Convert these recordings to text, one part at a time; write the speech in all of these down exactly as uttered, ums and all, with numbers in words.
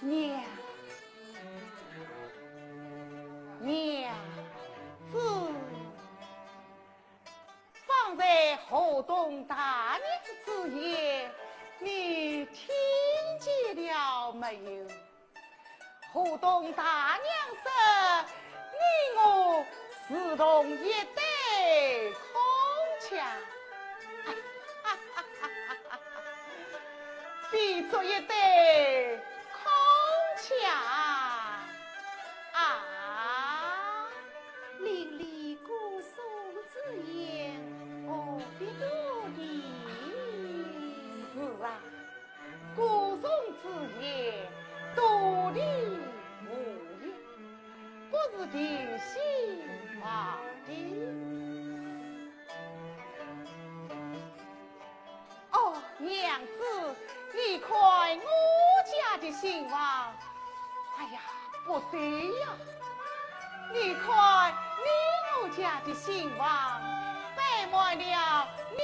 娘，娘子，方才河东大娘之言，你听见了没有？ 河东大娘说，你我如同一对孔雀，比作一对孔雀啊！邻里姑苏之言，何必多提？是啊， 姑苏之言，多提无益，不如提醒房的。哦，娘子，你看我家的新房，哎呀，不对呀！你看你我家的新房，摆满了你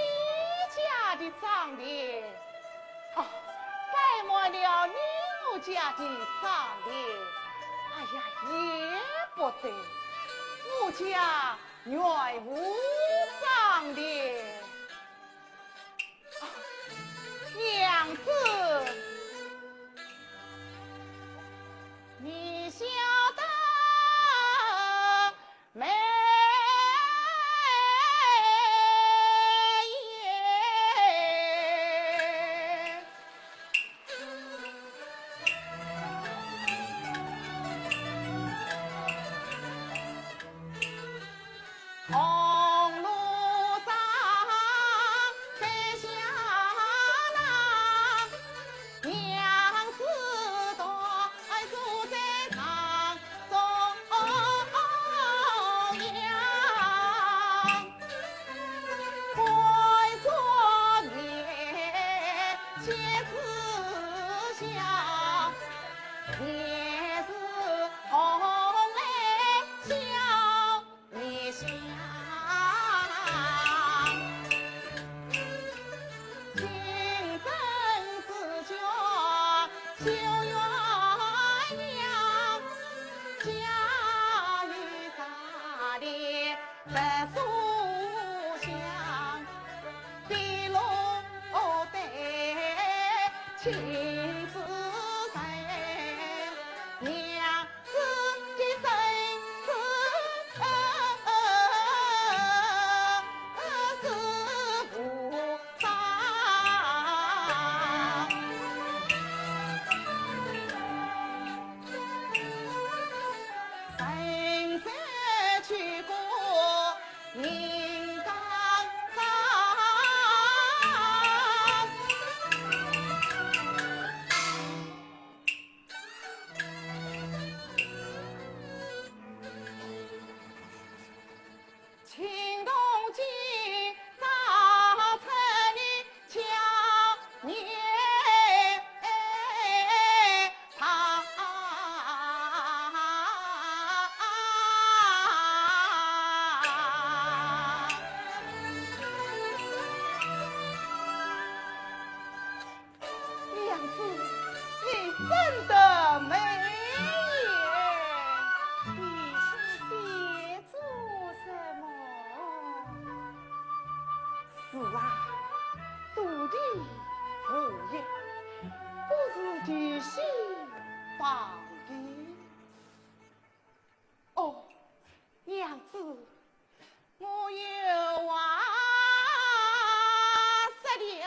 家的妆奁。 哦，摆满了你我家的妆奁。哎呀，也不对，我家原无妆奁。哦，娘子，你晓得 梅娘子，你真的美。你是写作什么？是啊，多提无益，不如提醒房的。 哦，娘子，我有话说了。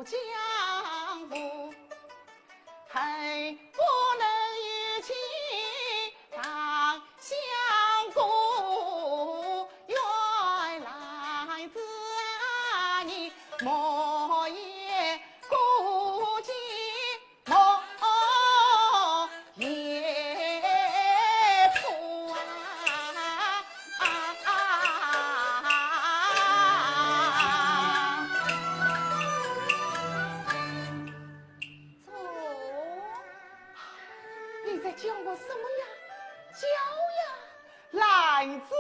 江湖，恨不能与卿当相国。原来子啊，你莫言孤寂，莫言苦啊。 你在叫我什么呀？叫呀，兰子，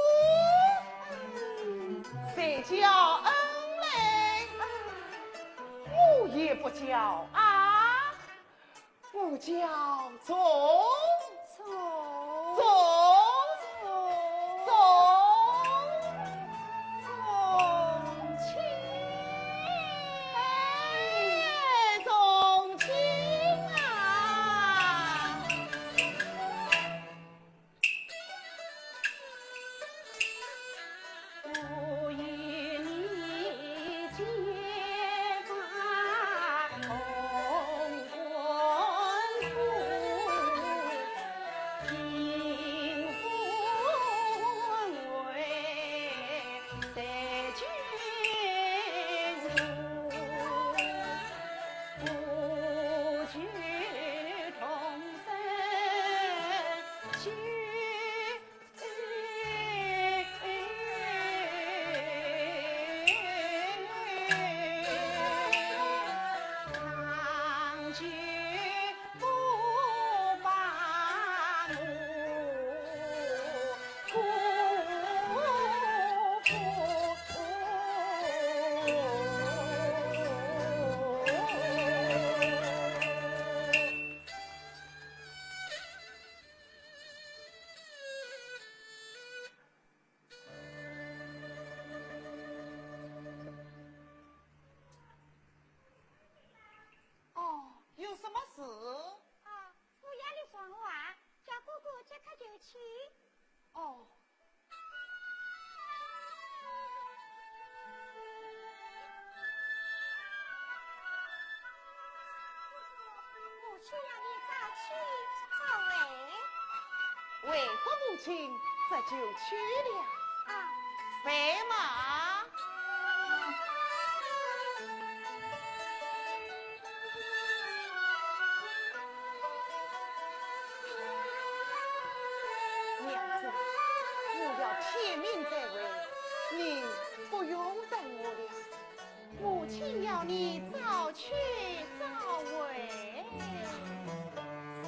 谁叫恩嘞？我也不叫啊，我叫宗。宗。宗。宗。宗亲。哎，宗亲啊！ 哦，有什么事？啊，府衙里传话，叫哥哥即刻就去。哦。 母亲要你早去早回。回复母亲，这就去了。啊。备马。 娘子，我要天命在外，你不用等我了。母亲要你早去早回。是。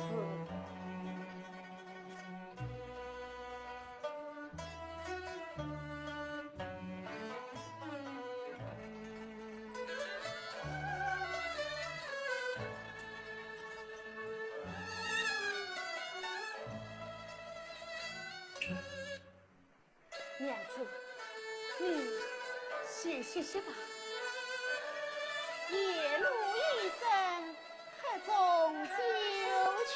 娘子，你先歇歇吧。夜露已深，客中酒去。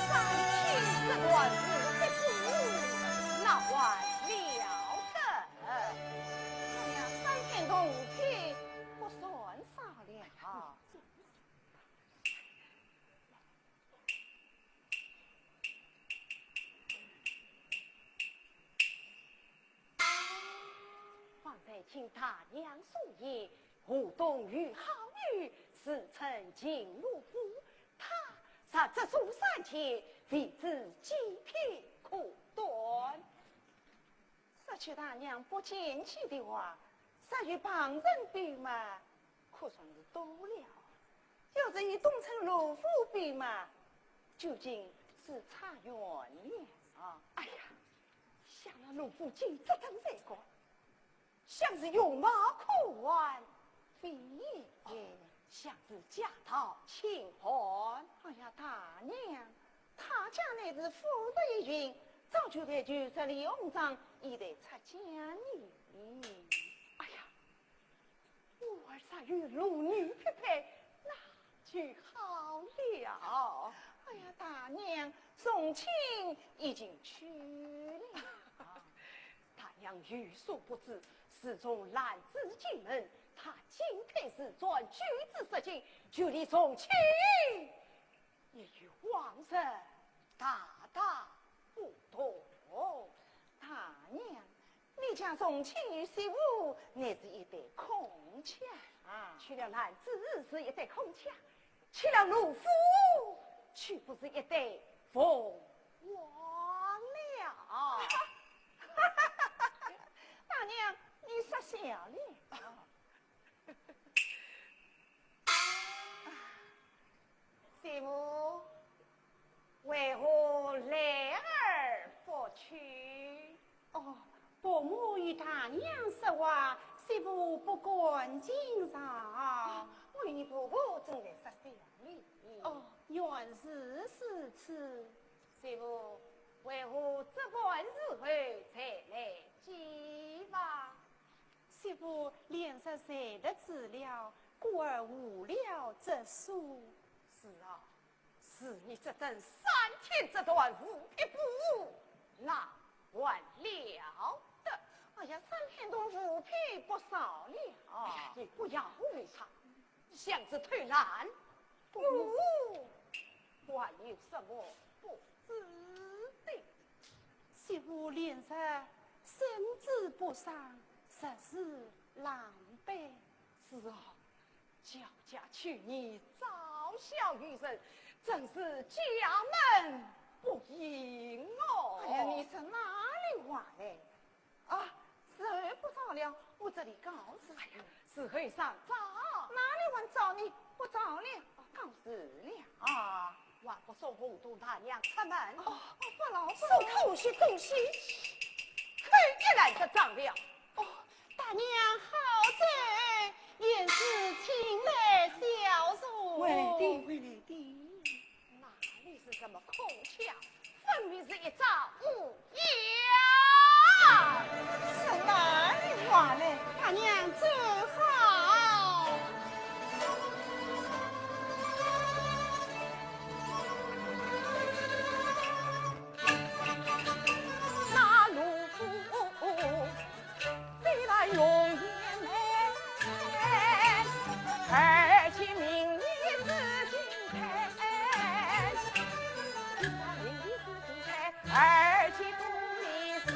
三天这段路的苦，那还了得？哎呀，三天同五天不算啥了。 方才听大娘所言，河东有好友，自称秦罗敷，他若执着山间，未知几篇可断。说起大娘不见去的话，若有旁人比嘛，可算是多了。要是与东城罗敷比嘛，究竟是差远了啊！哎呀， 想那罗敷今这等才干，像是容貌可爱，非也像是家道清寒。哎呀，大娘，他家乃是富贵一群，早就在旧时里红妆，一代出嫁呢。哎呀， 我儿若与罗女匹配，那就好了。哎呀，大娘，从卿已经去了。大娘有所不知，自从兰子进门，他进退自传，举止失敬，就连从卿 也与往日大大不同。大娘，你家从卿与媳妇乃是一对孔雀啊。娶了兰子是一对孔雀，娶了罗敷岂不是一对凤凰了？大娘，你说笑了。 媳妇，为何来而复去？哦，伯母与大娘说话，媳妇不敢惊扰。是如此。师父，为何这般时候才来祭房？师父，连日才得知了，故而无聊着书。是啊，是你这等三天这段无皮不何，哪还了得？哎呀，三天都无皮不少了。哎呀，你不要误会他，像是偷懒，我还有什么不知的？师父，连日身子不爽，实是狼狈。是啊，焦家去年早晓于人，真是家门不幸哦。哎呀，你说哪里话嘞？啊，时候不早了，我这里告辞。哎呀，时候尚早，哪里还早呢？不早了，告辞了。啊，还不送洪都大娘出门？哦，哦，不劳，不劳。送东西，东西，口一来就张了。哦，大娘好哉，贤婿请来小坐。会的，会的。哪里是什么孔雀，分明是一只乌鸦。说哪里话嘞？大娘走好。那罗浮飞来容颜美，而且明丽紫金台，明丽紫金台，而且不离苏。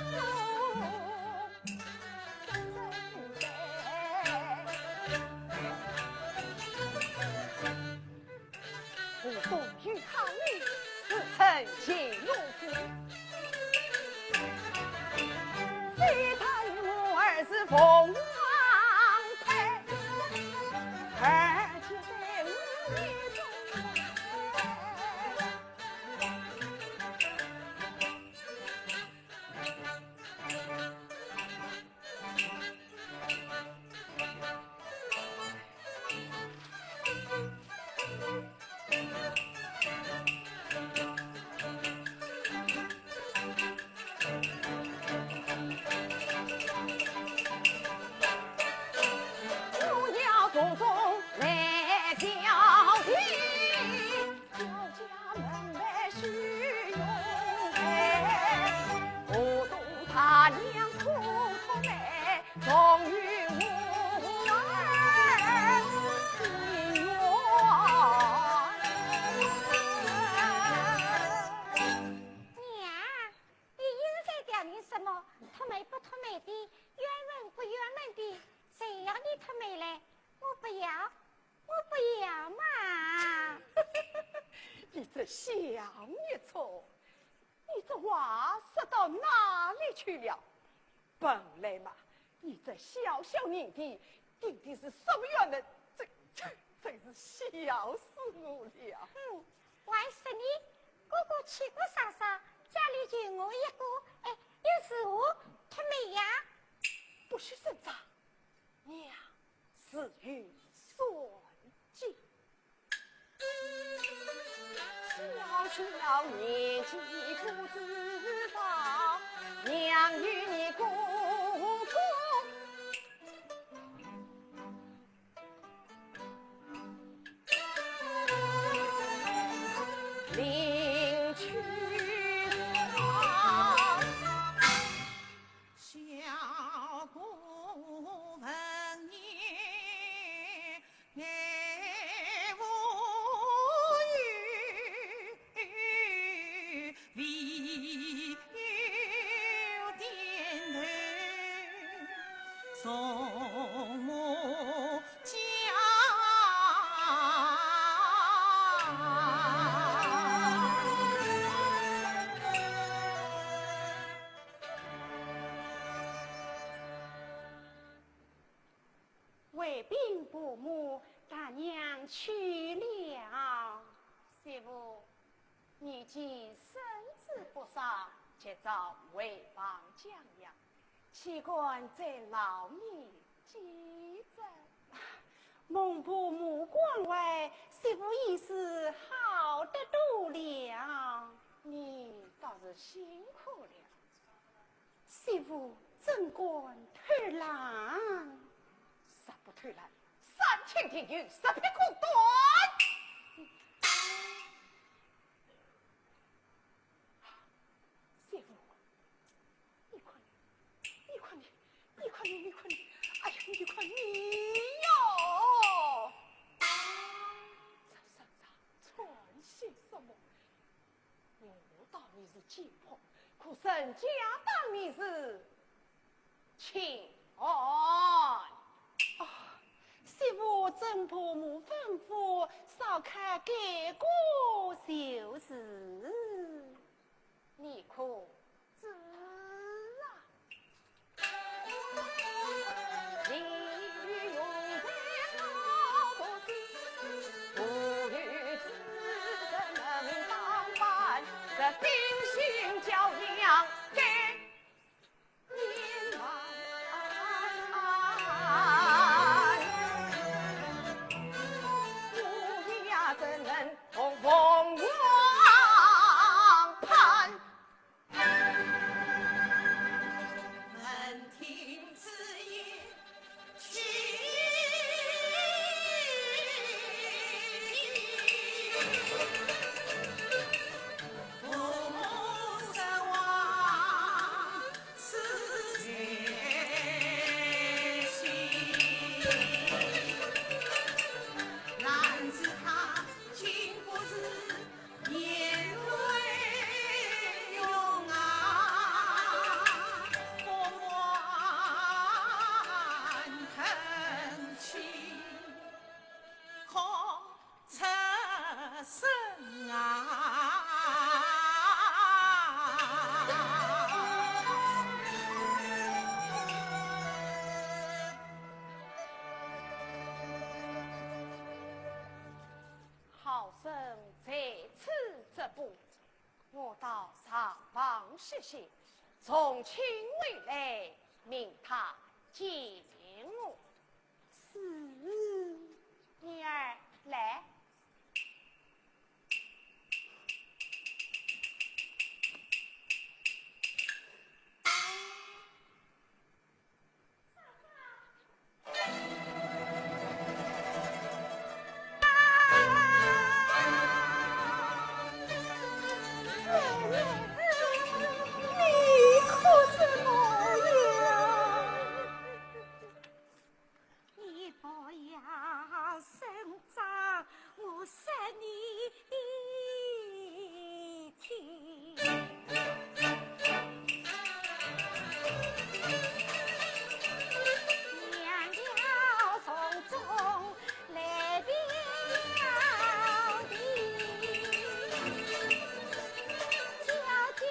不过与他女，自称乾隆府。非但我儿是凤凰胎，而且在我眼中。 我要祖宗来叫的。 焦家门外许荣台，河东大娘苦苦来，终于无儿心愿。娘，你又在调皮什么？托媒不托媒的，冤门不冤门的，谁要你托媒嘞？我不要。 我不要嘛。你这小孽畜，你这话说到哪里去了？本来嘛，你这小小年纪，顶顶是什么样的，这，这真是笑死我了。嗯，还是你哥哥娶个嫂嫂，家里就我一个，哎，又是我托媒呀。不许声张，娘自有算计。 小小年纪不知道，娘与你哥哥临去少。 小姑闻言，眉头微点头，从我家。 回禀伯母，大娘去了。媳妇，你既身子不爽，且早回房静养，岂敢再劳你几日？蒙伯母关外媳妇已是好得多了。你倒是辛苦了。媳妇怎敢偷懒？啥不偷懒？三千铁牛，十匹空短。 媳妇，你看你，你看你，你看你，你看你，哎呀，你看你哟！这身上穿些什么？我当你是贱婆，可人家当你是 请安。啊，媳妇真婆母吩咐，少看改过就是。你可知啊？ 好生在此直播，我到上房歇歇，从亲回来，命他见我。 是，女儿，来。 你不要生气，我说你听。娘娘从中来调停，小姐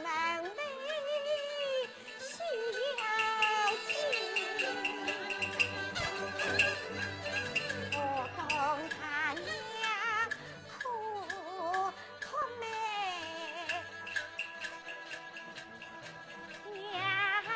门里 需要紧，我同他娘苦苦美娘娘。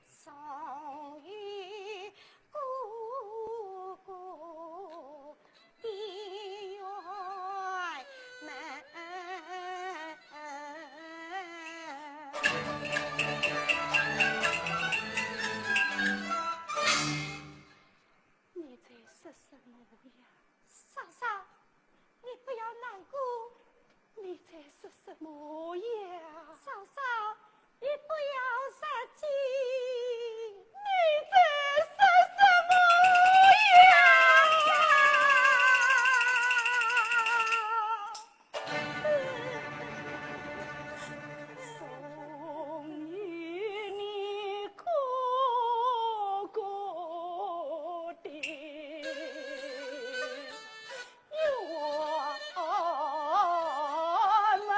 送与哥哥的院门。 你在说什么呀？嫂嫂，你不要难过。你在说什么呀？嫂嫂，你不要伤心。你在说什么呀？ 送与你哥哥的院门。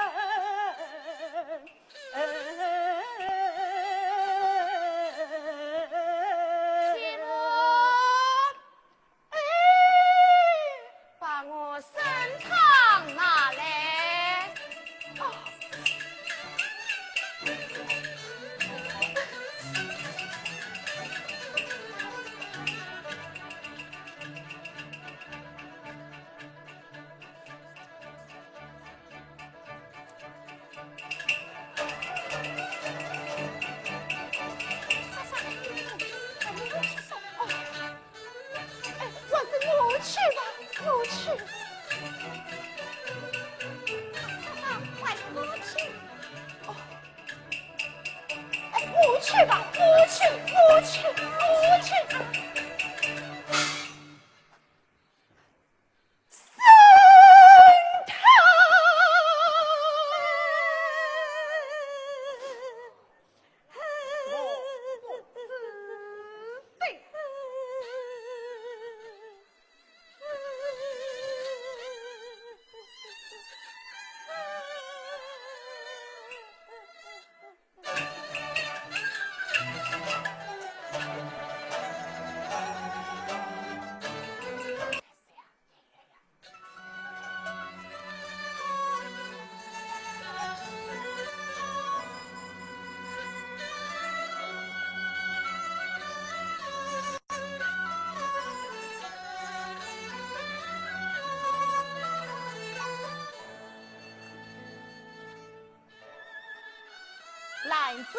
子，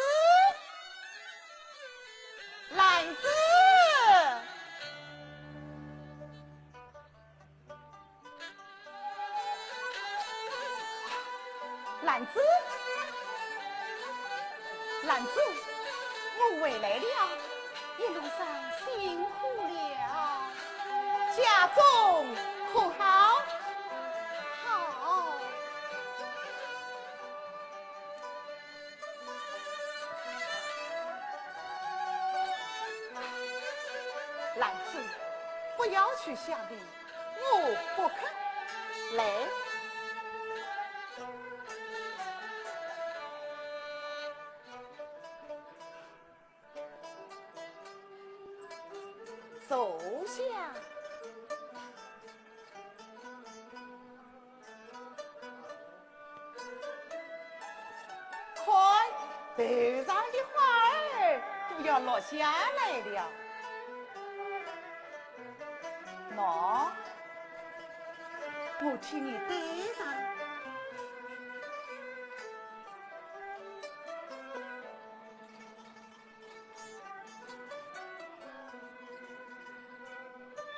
兰子，兰子，兰子，我回来了，一路上辛苦了。家中可好？好。 兰子，不要去想你，我不肯。来，坐下。 看，头上的花儿都要落下来了。喏，我替你戴上。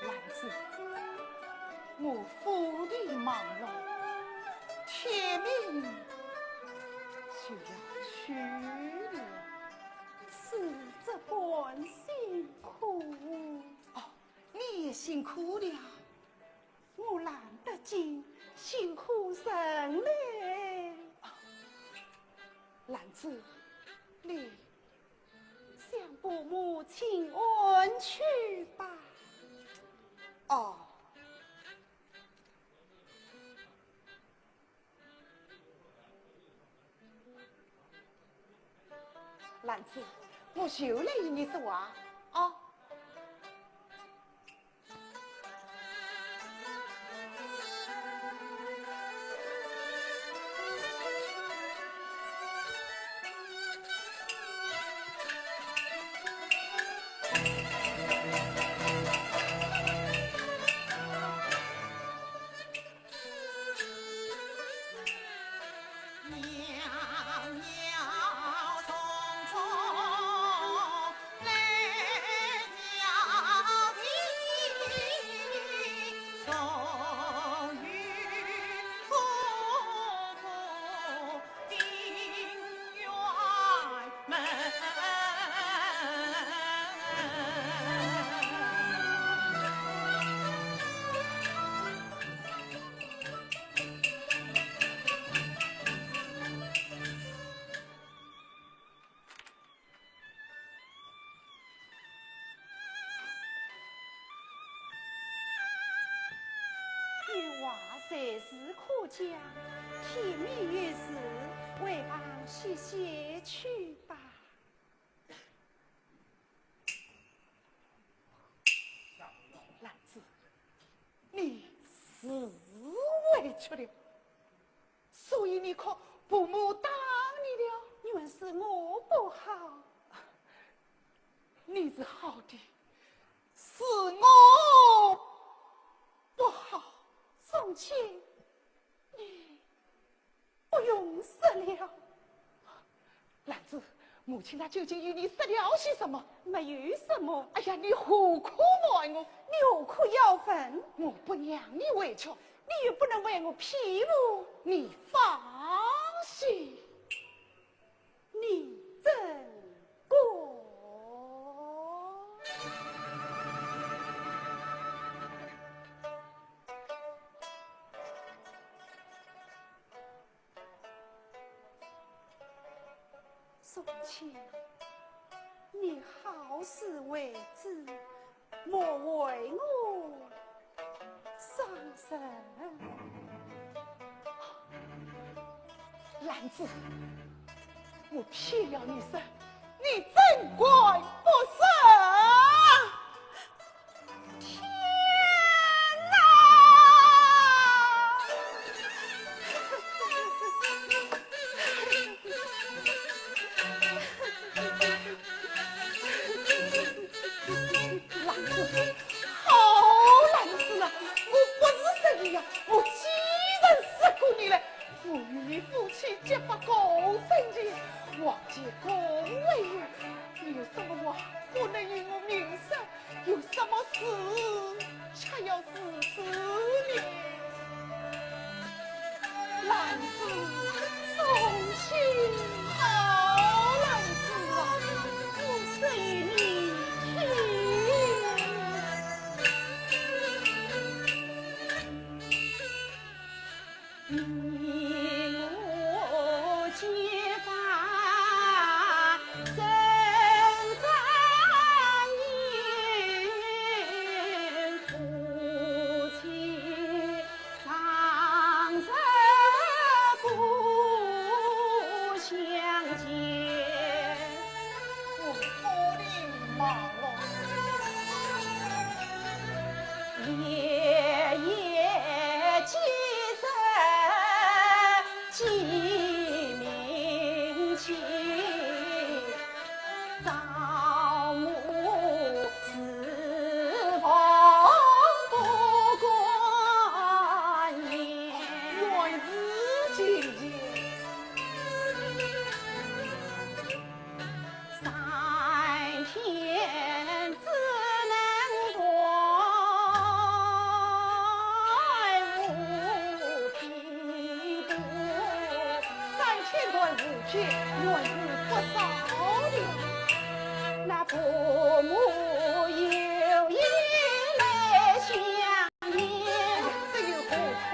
兰子，我府里忙碌，天明就要去了。是这般辛苦。哦，你也辛苦了。我懒得进，辛苦人嘞。哦，兰子，你 向伯母请安去吧。哦。兰子，我就来与你说话，哦。有话随时可讲，天明有事，回房歇歇去吧。 兰子，你是委屈了，所以你哭，伯母打你了。原是我不好。你是好的，是我不好。宗亲，你 不用说了。兰子，母亲她究竟与你说了些什么？没有什么。哎呀，你何苦瞒我？你何苦要问？我不让你委屈。你又不能为我辩护。你放心。 你真过。宗亲，你好自为之， 莫为我伤神。兰子，我骗了你身，你怎敢不说？天哪！ 兰子，好兰子啊！我不是说你呀，我既然说过你了，我与你夫妻结发过证的，王家公死，却要如此呢？兰子，送亲。好兰子啊，我说与你听。 原是今夜。 三千段无篇，原是不少的。这又何苦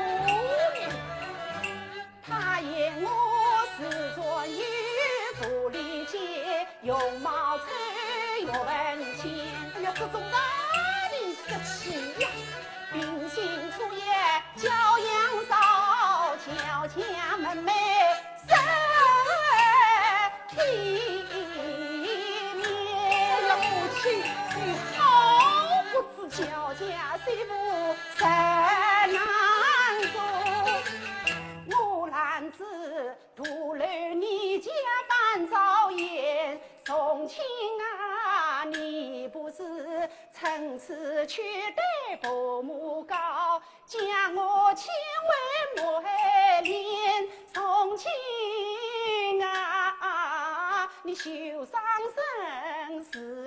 呢？ 哎呀，这种哪里说起呀？哎呀，母亲，你好不知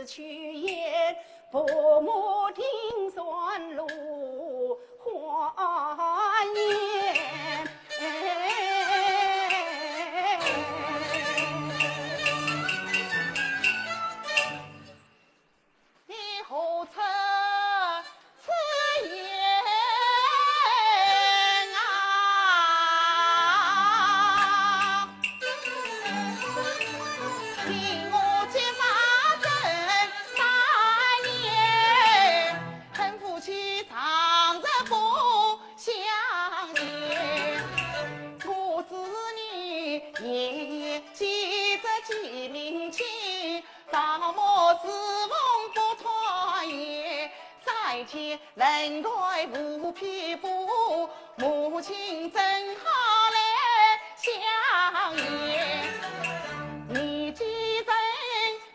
情。 你何出此言啊？命我结发正三年，恨夫妻长日不相见。我知你年纪这几年轻， 朝暮侍奉不团圆，再见人来无皮布，母亲怎好来相见？你既然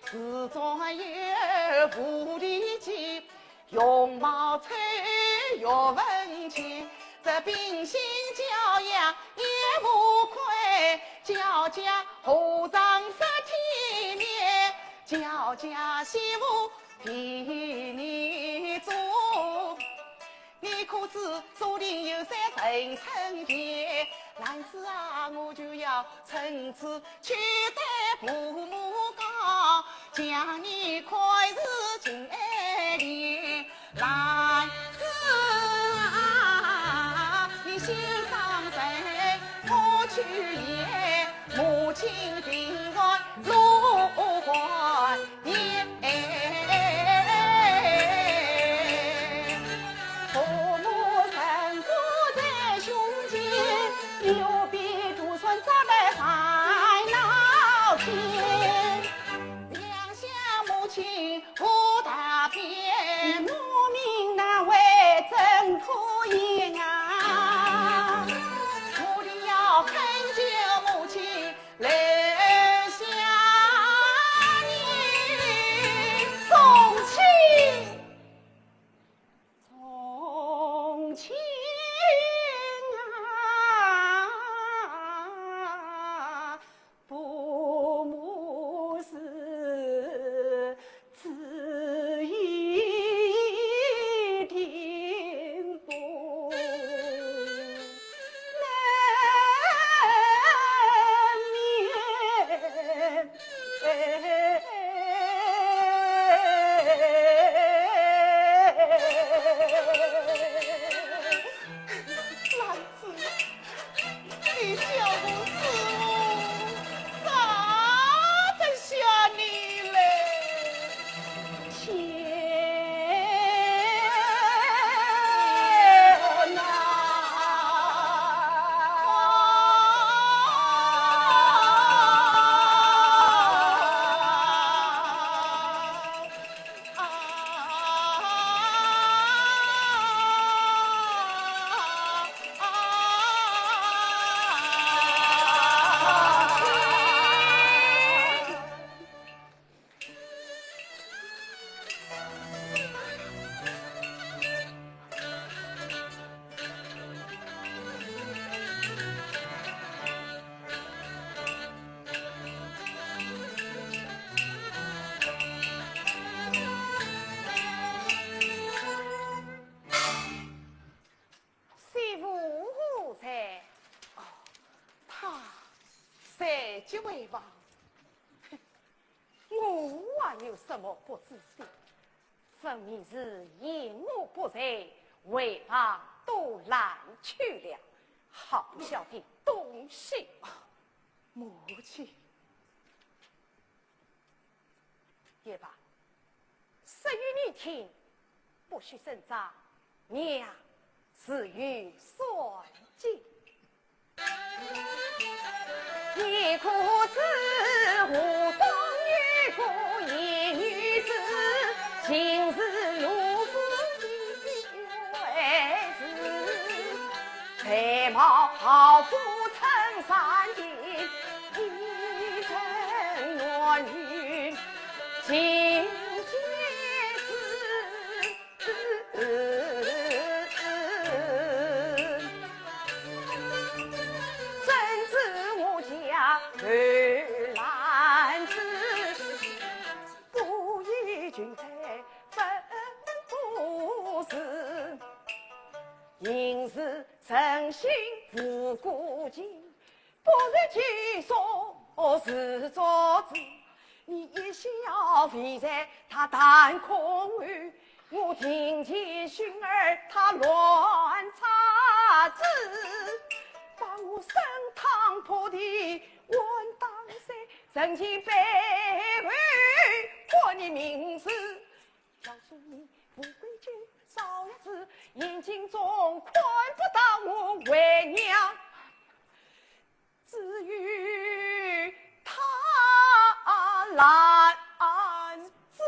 自作有无理解， 容貌丑又文静，这秉性教养也无愧。叫家何尝说体面，叫家媳妇替你做。你可知竹林有三人称杰，兰子啊，我就要趁此 去对父母讲，讲你看是情爱的。兰子啊，你心上人，我去也，母亲定然乐观。 你父母成父在胸前，你何必独算早来烦恼天？两想母亲无大便，我命难为怎可言啊？我定要恳求母亲 留下你。宗亲，宗亲啊，父母是子以这回房，我还有什么不知的？分明是言我不才，回房都烂去了，好笑的东西！母亲，也罢，说与你听，不许声张，娘自有算计。你可知河东有个野女子，姓是罗敷的为氏，才貌好不称赞的，一人愿与情结之。 怎知我家刘兰芝，不以群才分布时，应是诚心无故情， 不是其所是作主，你一笑未在他弹孔后，我庭前寻儿他乱插枝，把我升堂破第还当罪，人前背后挂你名字。要说你富贵久少爷子，眼睛中看不到我为娘。 只有他兰芝。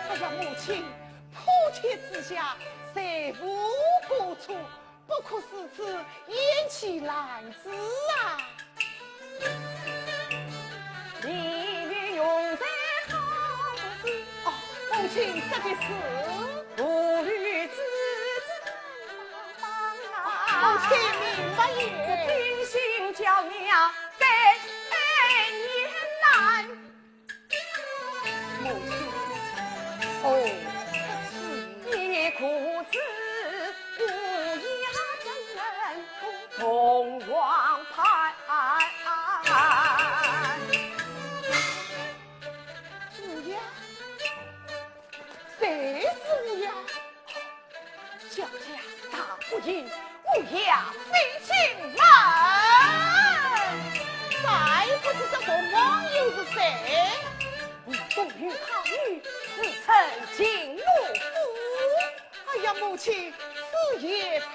哎呀，母亲，普天之下，谁无过错，不可如此厌弃兰芝啊！ 你与永在好不是？哦，母亲，这个是？无语之子。母亲明白也。这定心教娘更难。母亲，哦，你可知乌鸦怎能同凤凰攀？ 乌鸦？谁是乌鸦？小姐大不幸，乌鸦飞进门。再不知这凤凰又是谁？你终于好女，自称金罗敷。哎呀，母亲，此言差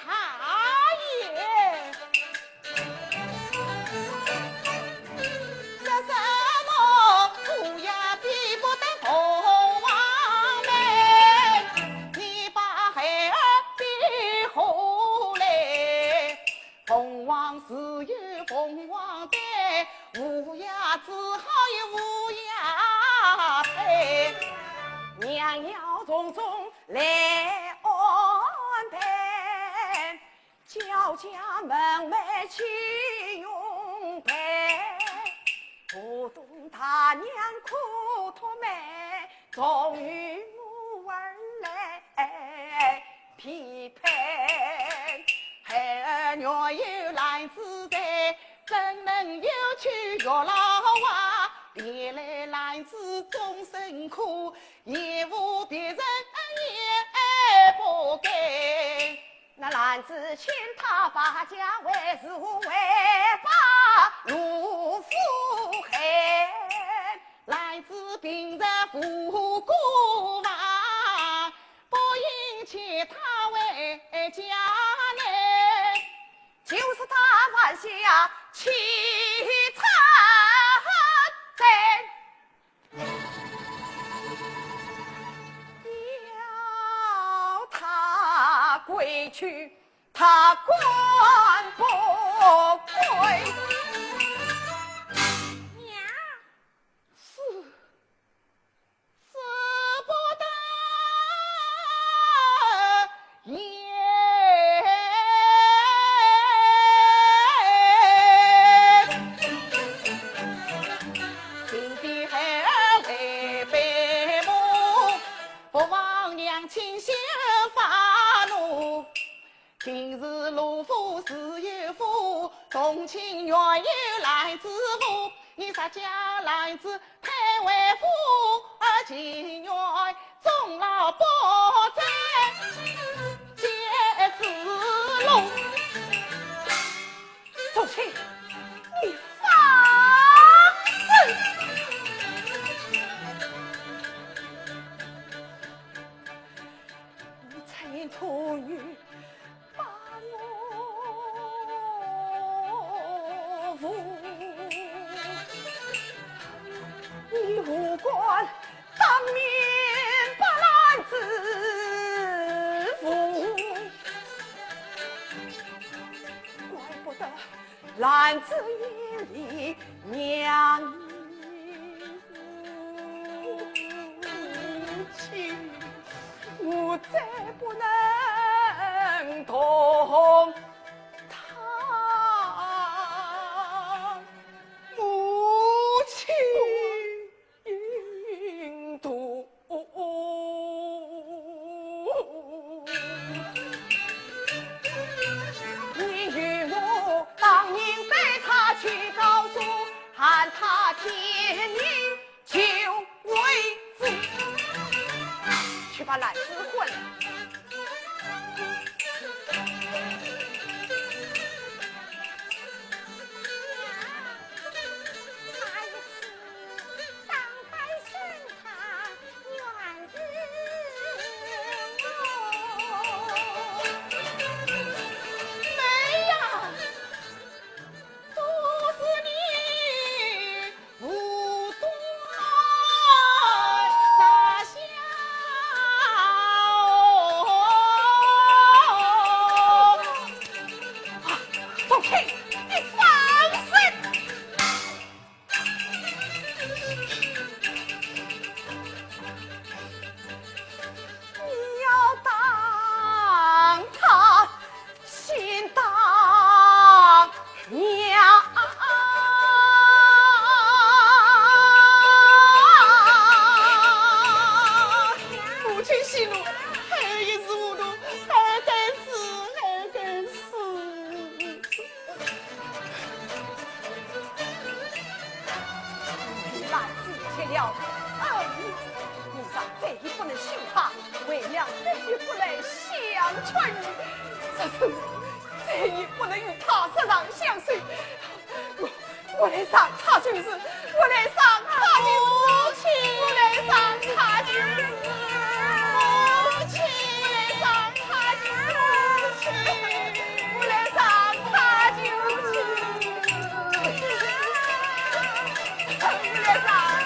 也。 说什么乌鸦比不得凤凰美，你把孩儿比何来？凤凰自有凤凰胆，乌鸦只好有乌鸦胚。娘要从中来安排， 叫家门楣起用备，河东大娘可托媒，终于我儿来匹配。孩儿原有兰芝在，怎能又去月老啊？别来兰芝终身苦，也无别人也不该。 那兰芝欠他发家，为是为把罗敷害。兰芝平日无过犯，不应欠他为家难。就是他犯下欺差罪， 要他规矩，他管不规？娘。是，舍不得。 也。今天孩儿为悲母，父王娘亲心发怒，今日罗府自有福，重庆原有兰子府，你啥家兰子配为夫，而情愿终老不再见子龙。 宗亲，你放肆！你曾言童女把我负，你无官 当面把兰子负，怪不得兰子眼里娘。母亲，我再不能同他。母亲。 你与我当面对他去告诉，喊他见面就回府。去把兰子唤来。 啊，宗亲，你放肆！你要打他，先打娘。母亲息怒，孩儿一时糊涂，孩儿该死，孩儿该死。 兰子结了恩，我娘再也不能休她，为娘再也不能相劝你，这生再也不能与她日长相守。我，我来上她就是，我来上她就是，我来上她就是，母亲，我来上她就是，母亲，我来上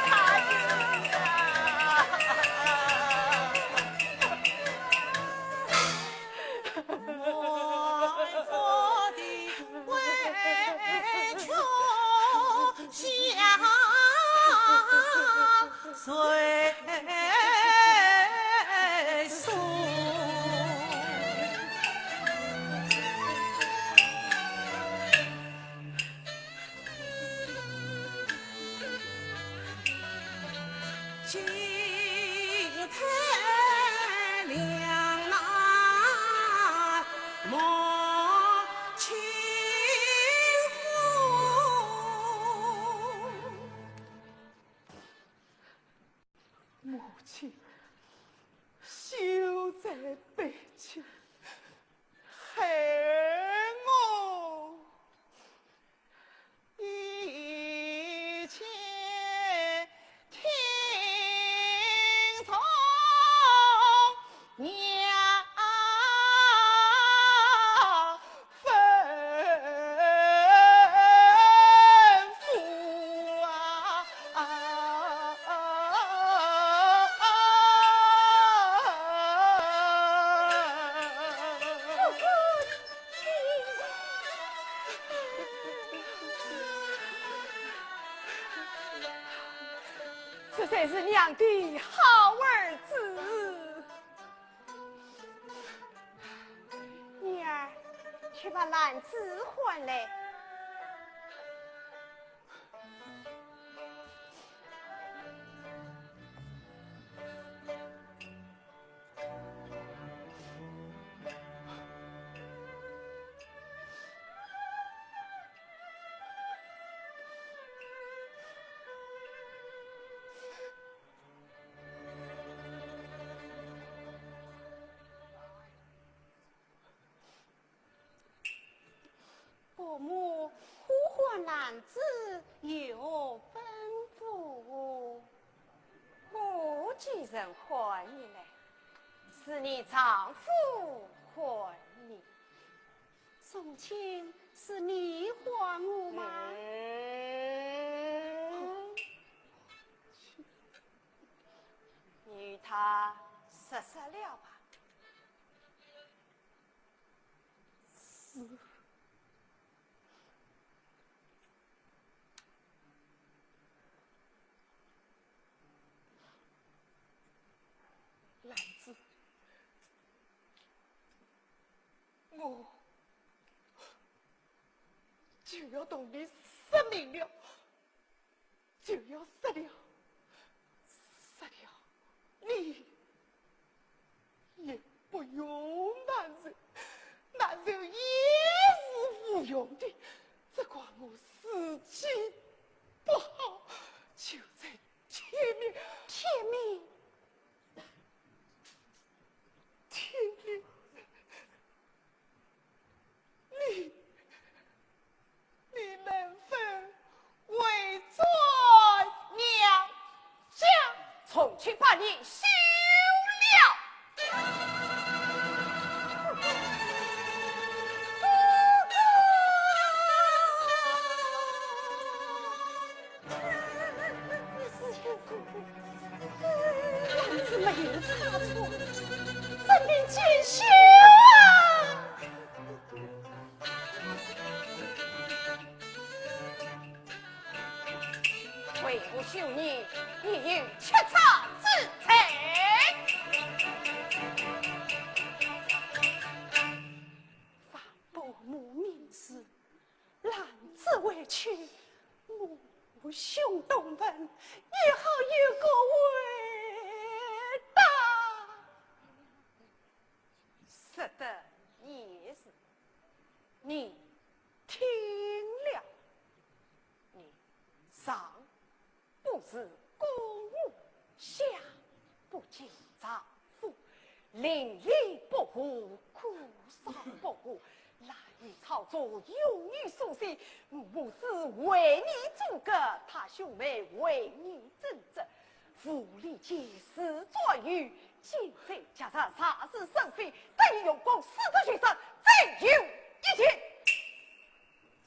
她就是。 母亲，休再悲切，孩儿我一切听从娘 吩咐啊！这才是娘的好儿子。 女儿，去把兰子唤来。母呼唤兰子有何吩咐？我既然唤你来，是你丈夫唤你。从前是你唤我吗？嗯。你与他说说了吧。是。 兰子，我就要同你说明了，就要说了，说了，你也不用难受，难受也是无用的，只怪我时机不好，就在天明。天明？天明，你，你能否回转娘家？从今把你休了。 是没有差错，真命见笑啊！为父休你，你有屈差之罪。 伯母命死，兰子回去，母兄东奔，你好有个回答。说得也是，你听了，你上 不事公务，下不敬丈夫，邻里不和，苦少不和，赖于操作，用于苏西。母子为你阻隔，他兄妹为你争执，无理解事在于，奸贼夹杂，惹是生非，得意用功，适得虚张，真有一计。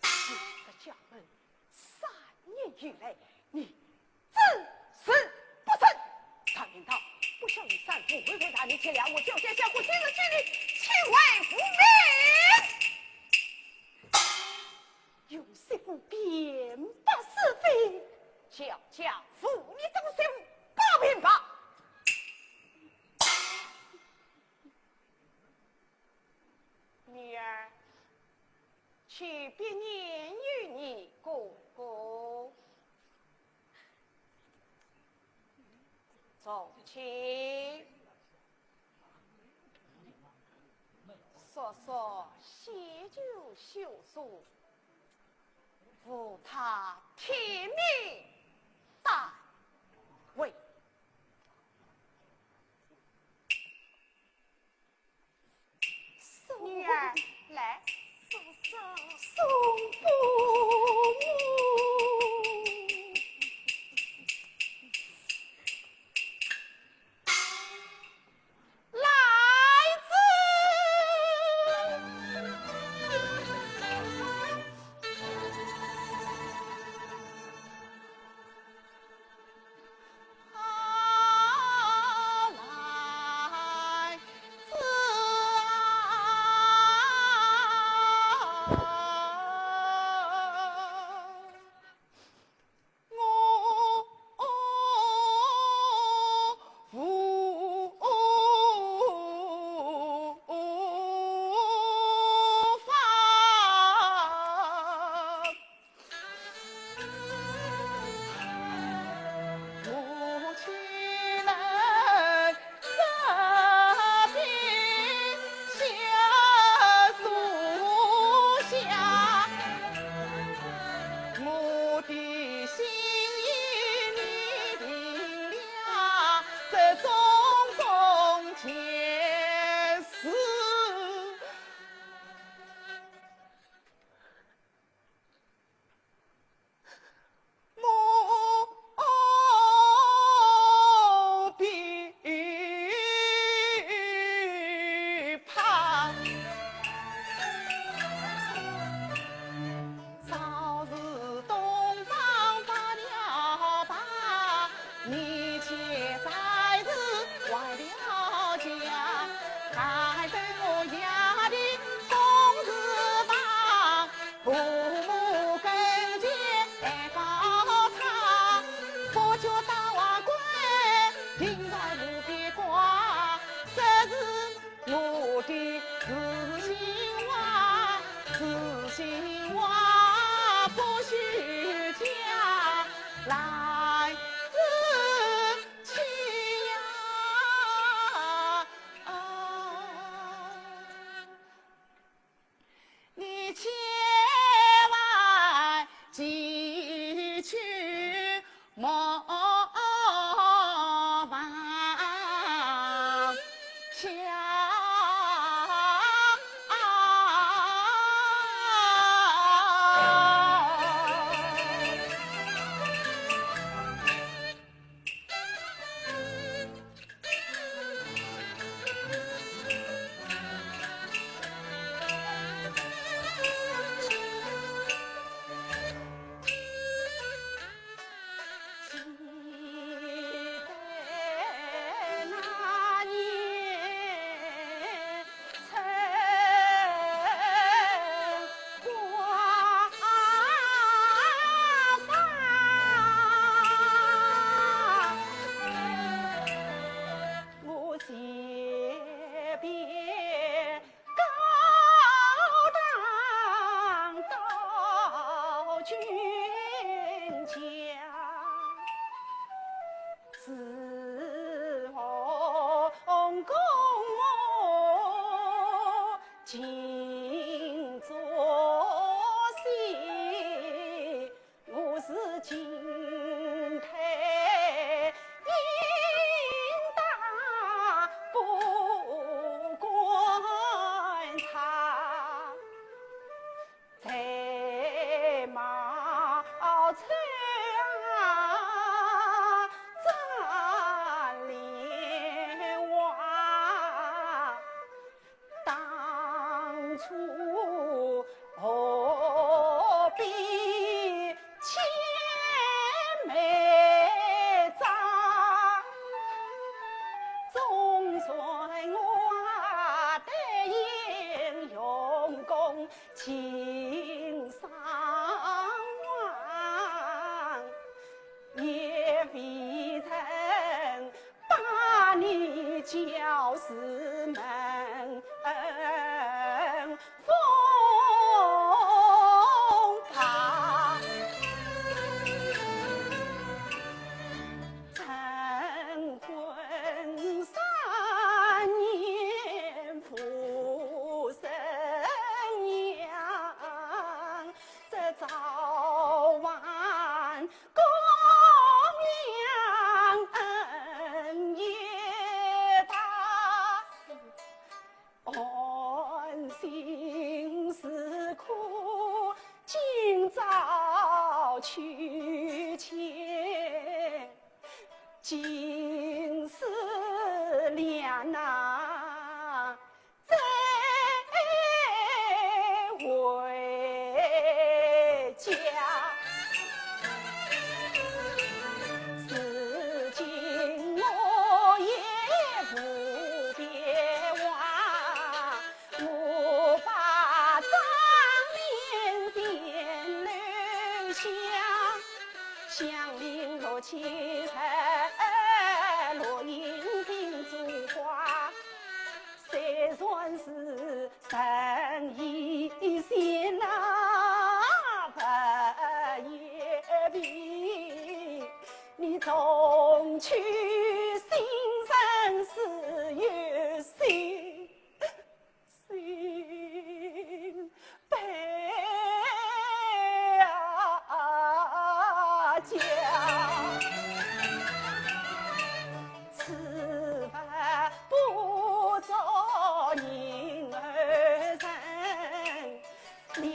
你这家门 三年以来，你只是不成。常言道，不孝有三，父为大，你弃了我，教奸相护，今日取你，岂为无名？用媳妇辩白是非，叫家父，你这个媳妇不明白。女儿， 去别年与你哥哥。从前，叔叔写就休书，无他天命单位。 女儿，来。送父母。来子。自奉公母尽忠心，我是进退应当不管差。 在茅草啊，张莲花，当初何必千万张？总算我答应用功 情商王，也未曾把你教师门风华。 成婚三年复生娘，这早晚供养恩也大。 寒心思苦，今朝去前，金丝链呐，再回家。如今我也不便忘， 我把妆奁前留下，香菱落青衫，落英鬓珠花，虽然是人已仙啊，不也比你重娶新人自有喜。 心悲啊家。此番不作人儿人，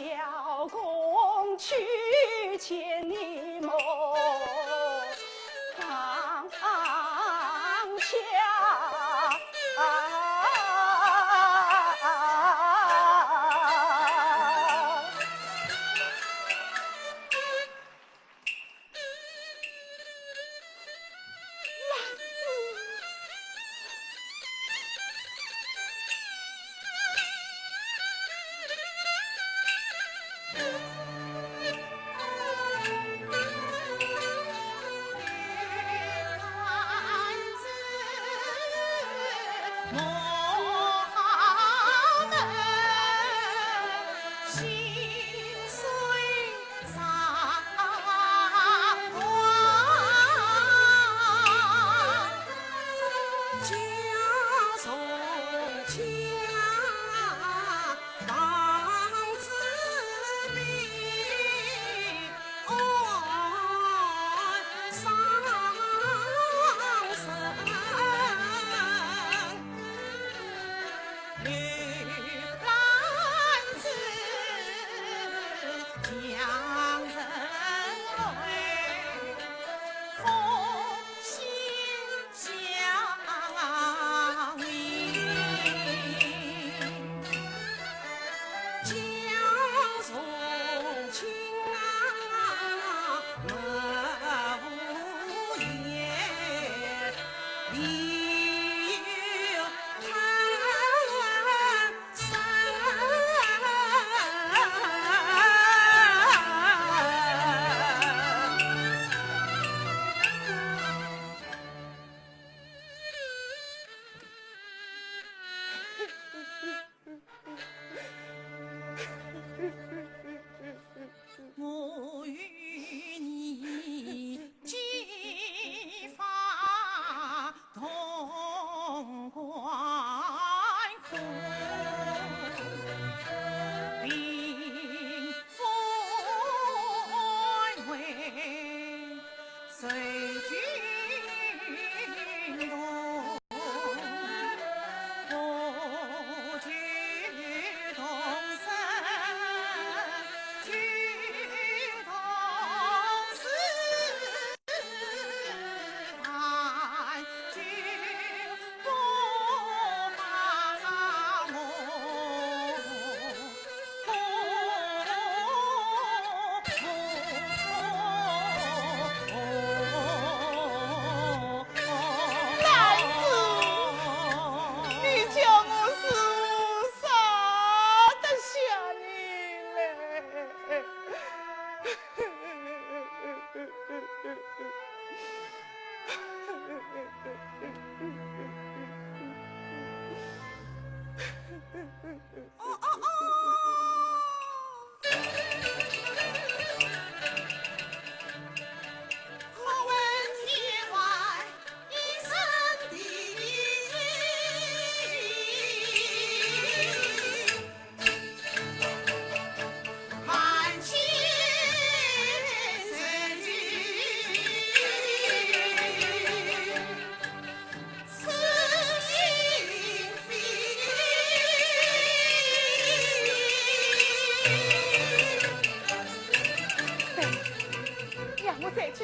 邀功去见你母方卿。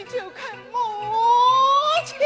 就看母亲。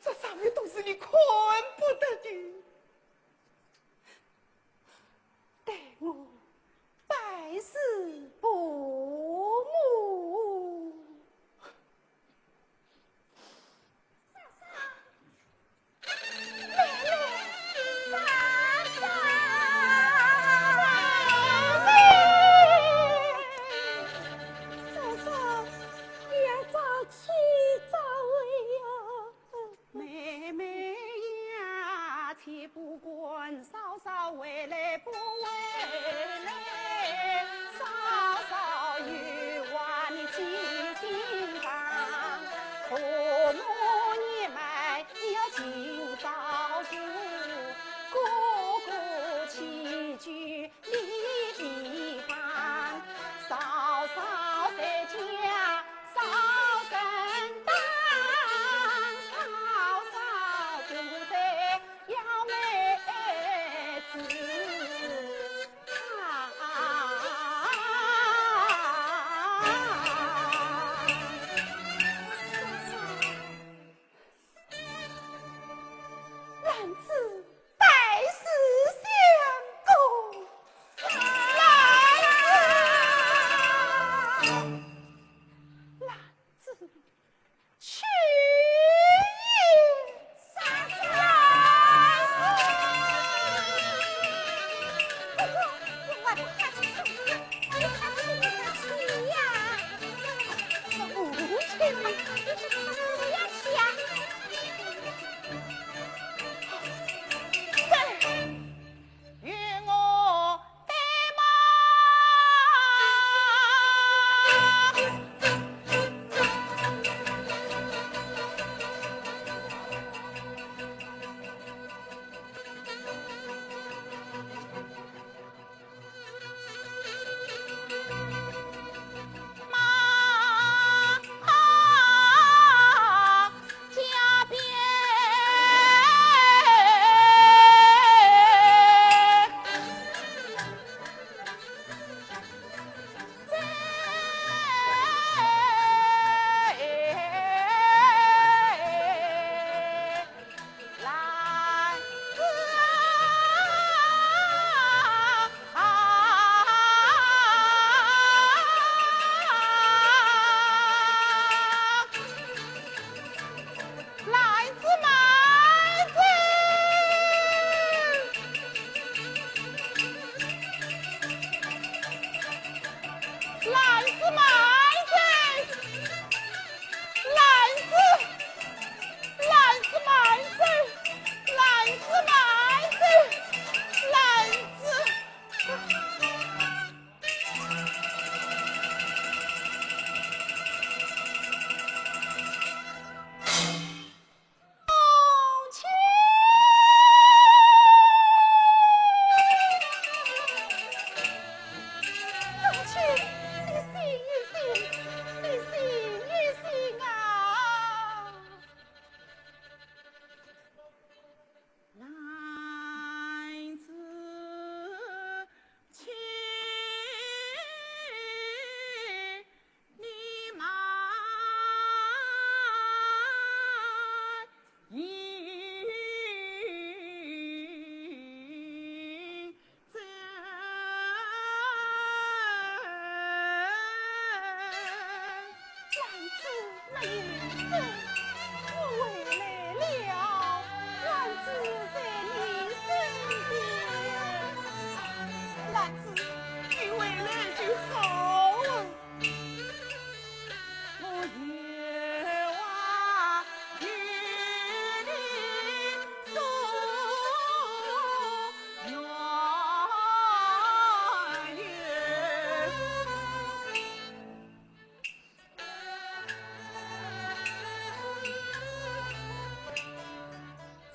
这上面都是你看不得的。待我拜师父母。我回来了，兰子在你身边。兰子，你回来就好啊。我有话与你诉缘由。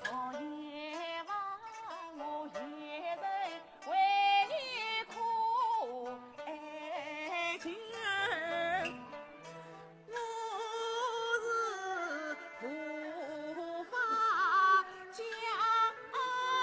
昨夜望我一人为你哭哀求，我是无法将你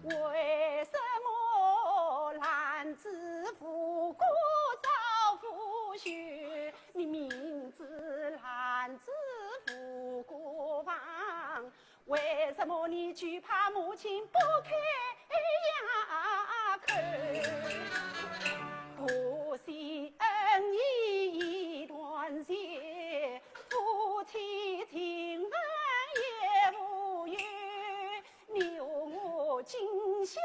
为什么兰子无故遭无冤？你明知兰子无过犯，为什么你惧怕母亲不肯开口？婆媳恩义已断绝，夫妻情分也无有。 你和我今宵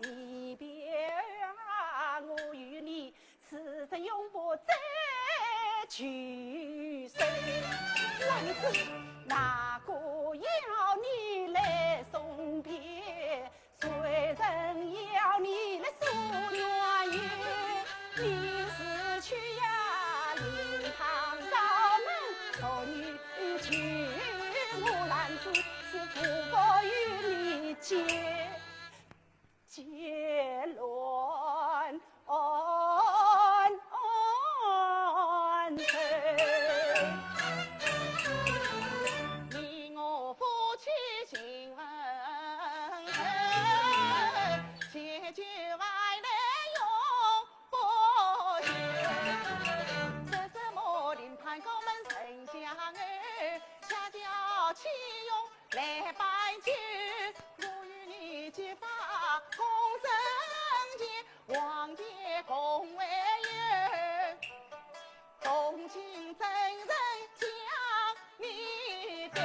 离别啊，我与你此生永不再聚首。兰子，哪个要你来送别？谁人要你来诉缘由？你是去呀灵堂高门，昨日求我兰子是无福与你结结乱仇。你我夫妻情分，解救外来用 不行。说什么灵堂高门沉香楼，恰巧启用来摆酒，我与你结发共枕前，王爷共为友，同情怎忍将你丢。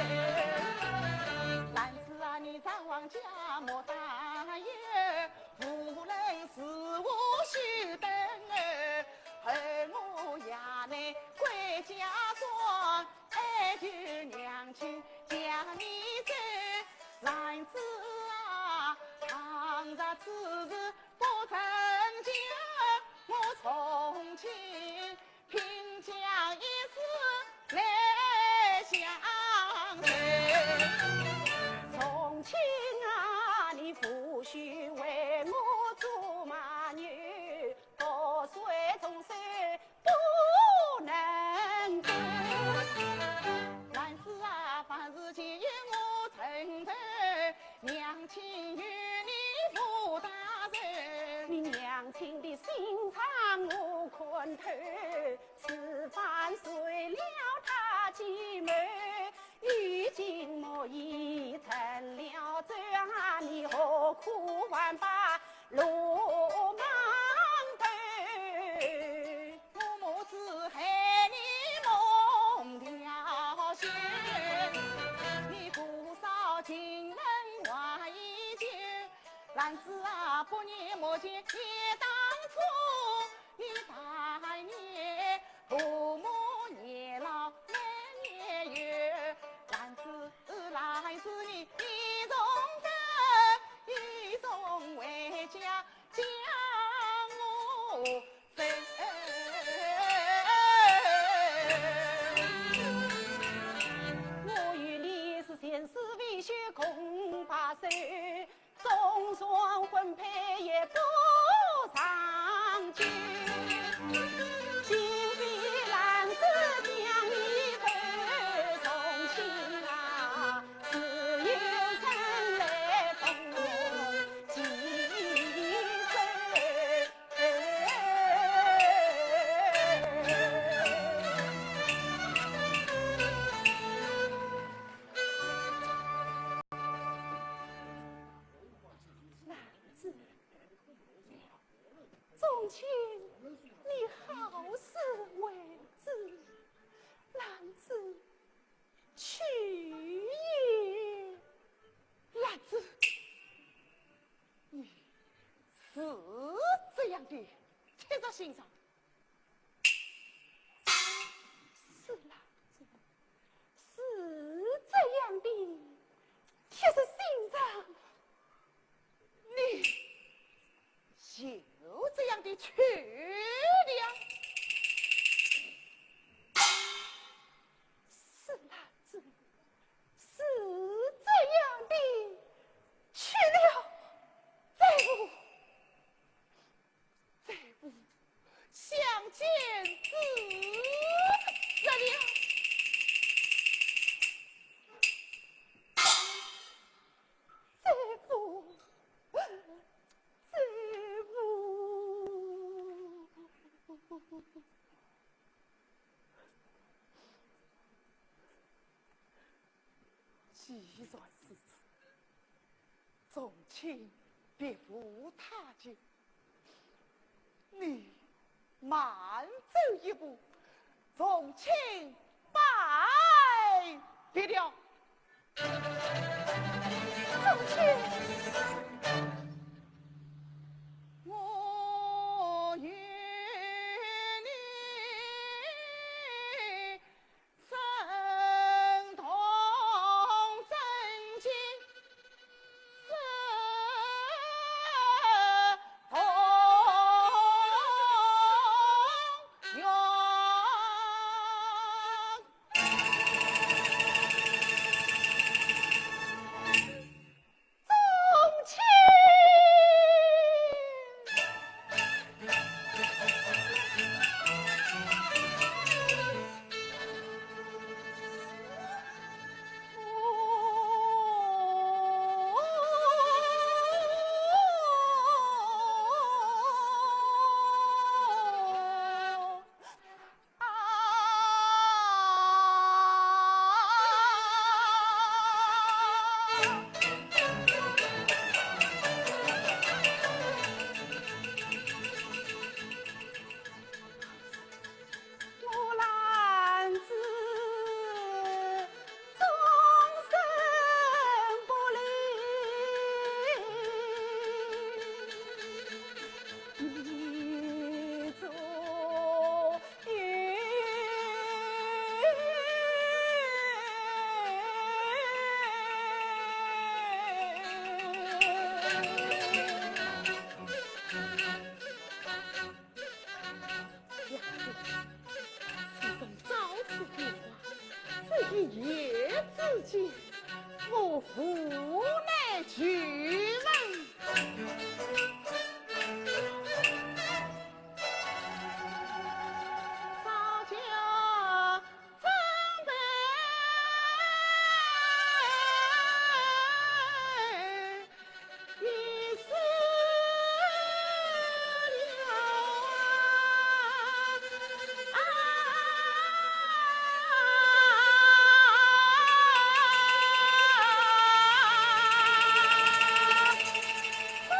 兰子啊，你丈王家莫担忧， 无论是无须等候，候我衙内归家转，哀求娘亲将你救。兰子啊，兰子，从前你好自为之，兰子，去也。兰子，你是这样的铁石心肠。是兰子，是这样的铁石心肠。你就这样的去了。是兰子，是这样的去了，再无，再无相见之日了。再无，再无。 既然如此，从今别无他求，你慢走一步，从今拜别了。从今我与你 生同生死同永。 从前。自从朝辞变卦，这一夜之间，我无奈求问。 从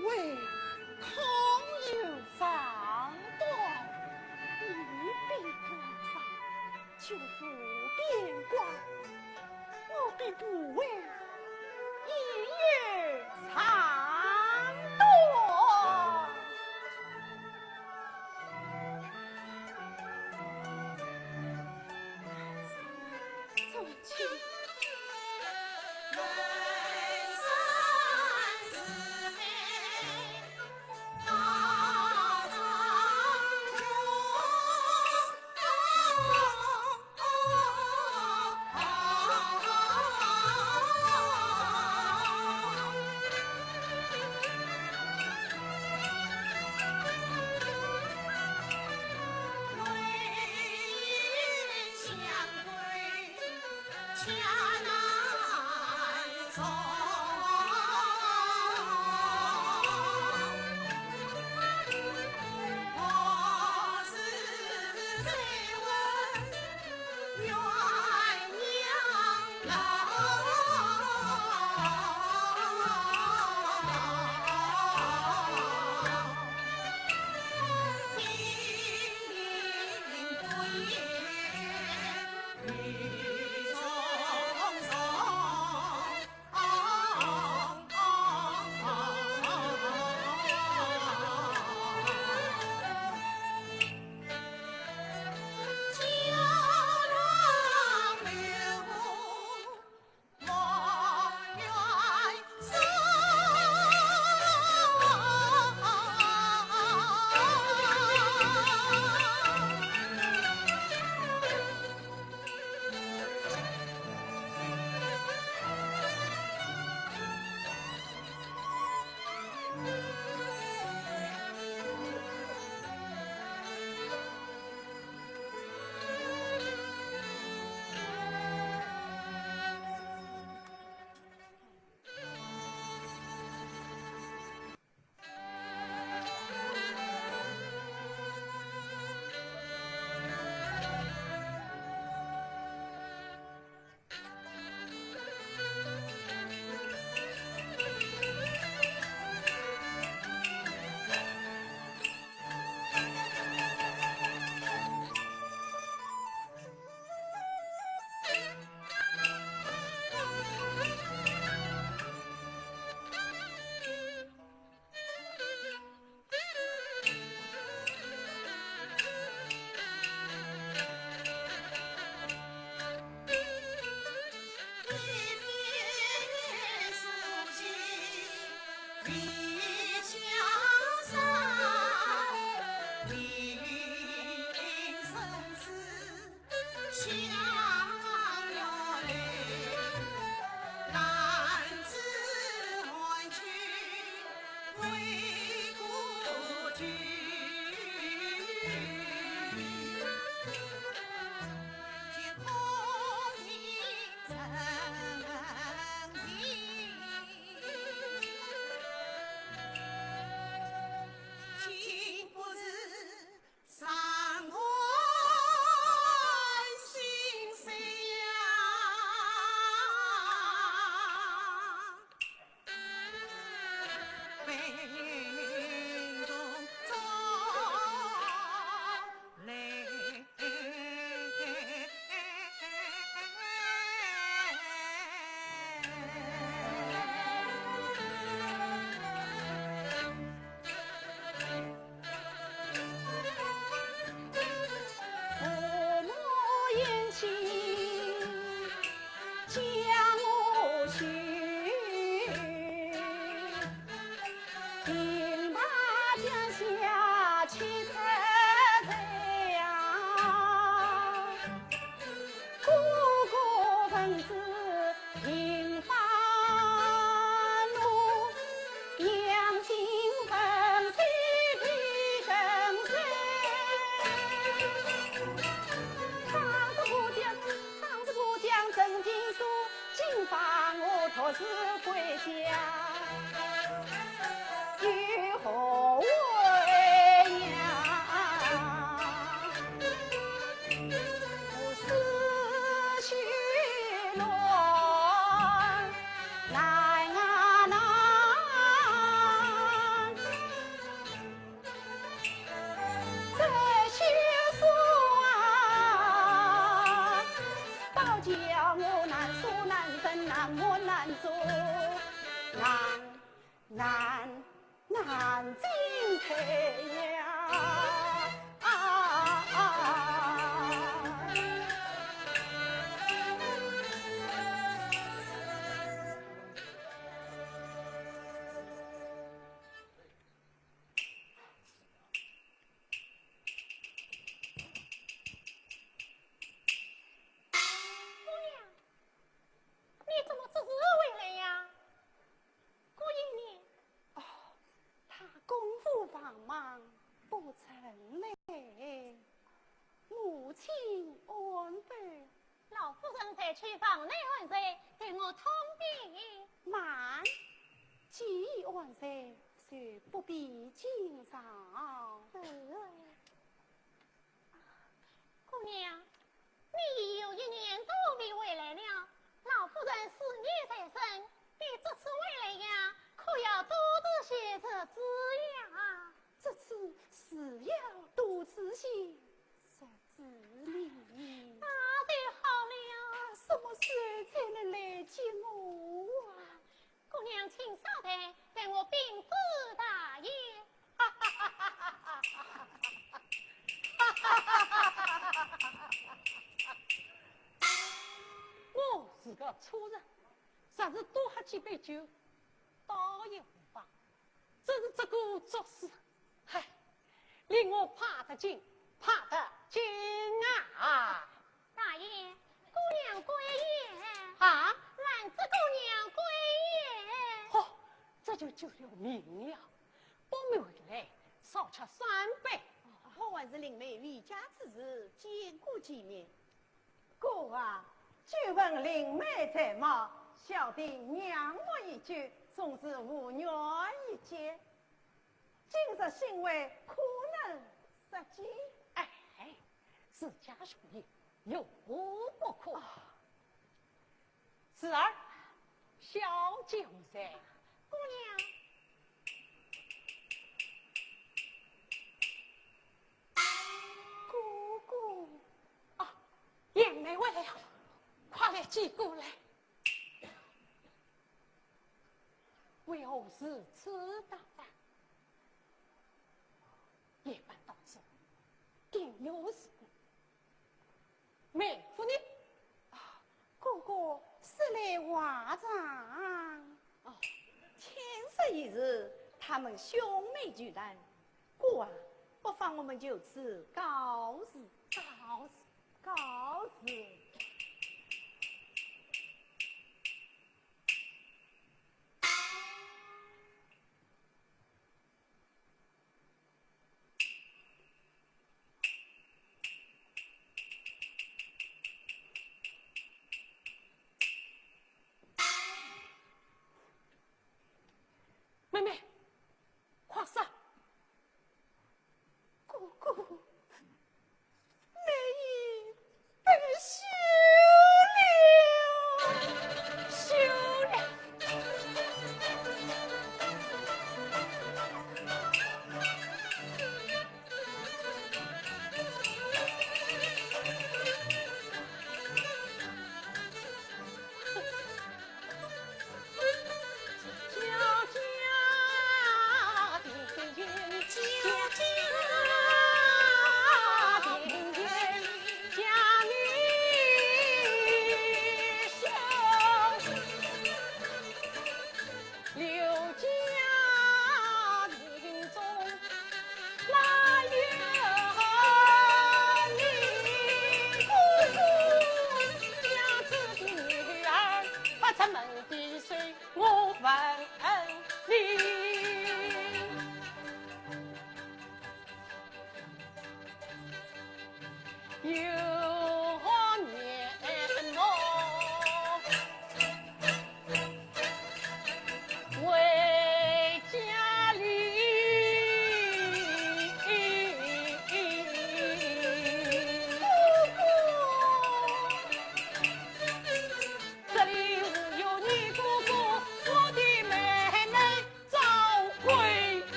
为空有长短，你比不上，就是变卦，我比不为也有长短。进退呀。啊啊啊！姑娘，你怎么这时候回来呀？姑爷呢？哦，他公务繁忙，不曾来。母亲安否？老夫人在去房内安睡，待我通禀。慢，既已安睡，就不必惊扰。是。 姑娘，你已有一年多未回来了，老夫人思念在身，你这次回来呀，可要多多谢侄子呀。这次是要多谢侄子呢。那就好了。什么时候才能来接我啊？ 姑娘请稍待，待我禀知大爷。我是个粗人，若是多喝几杯酒，倒也无妨。只是这个作势，唉， 令我怕得惊，怕得惊啊！大爷，姑娘跪下。啊？兰子姑娘跪下。嚯，这就救了命了。不免回来，少吃三杯。我还是林妹回家之时见过几面。 哥啊，久闻林妹才貌，小弟仰慕已久，总是无缘一见。今日幸会，可能失见？哎，自家兄弟，有何不可？啊，侄儿，小姐何在？姑娘。 哥哥。啊，贤妹回来了，快来见过来。为何如此打扮？夜半到此，定有事故。 妹夫呢？啊，哥哥是来话账。哦，天色已迟，他们兄妹聚谈。哥啊，不妨我们就此告辞。告辞。告辞。 妹妹，快说！哥哥， 妹已被休了。休了。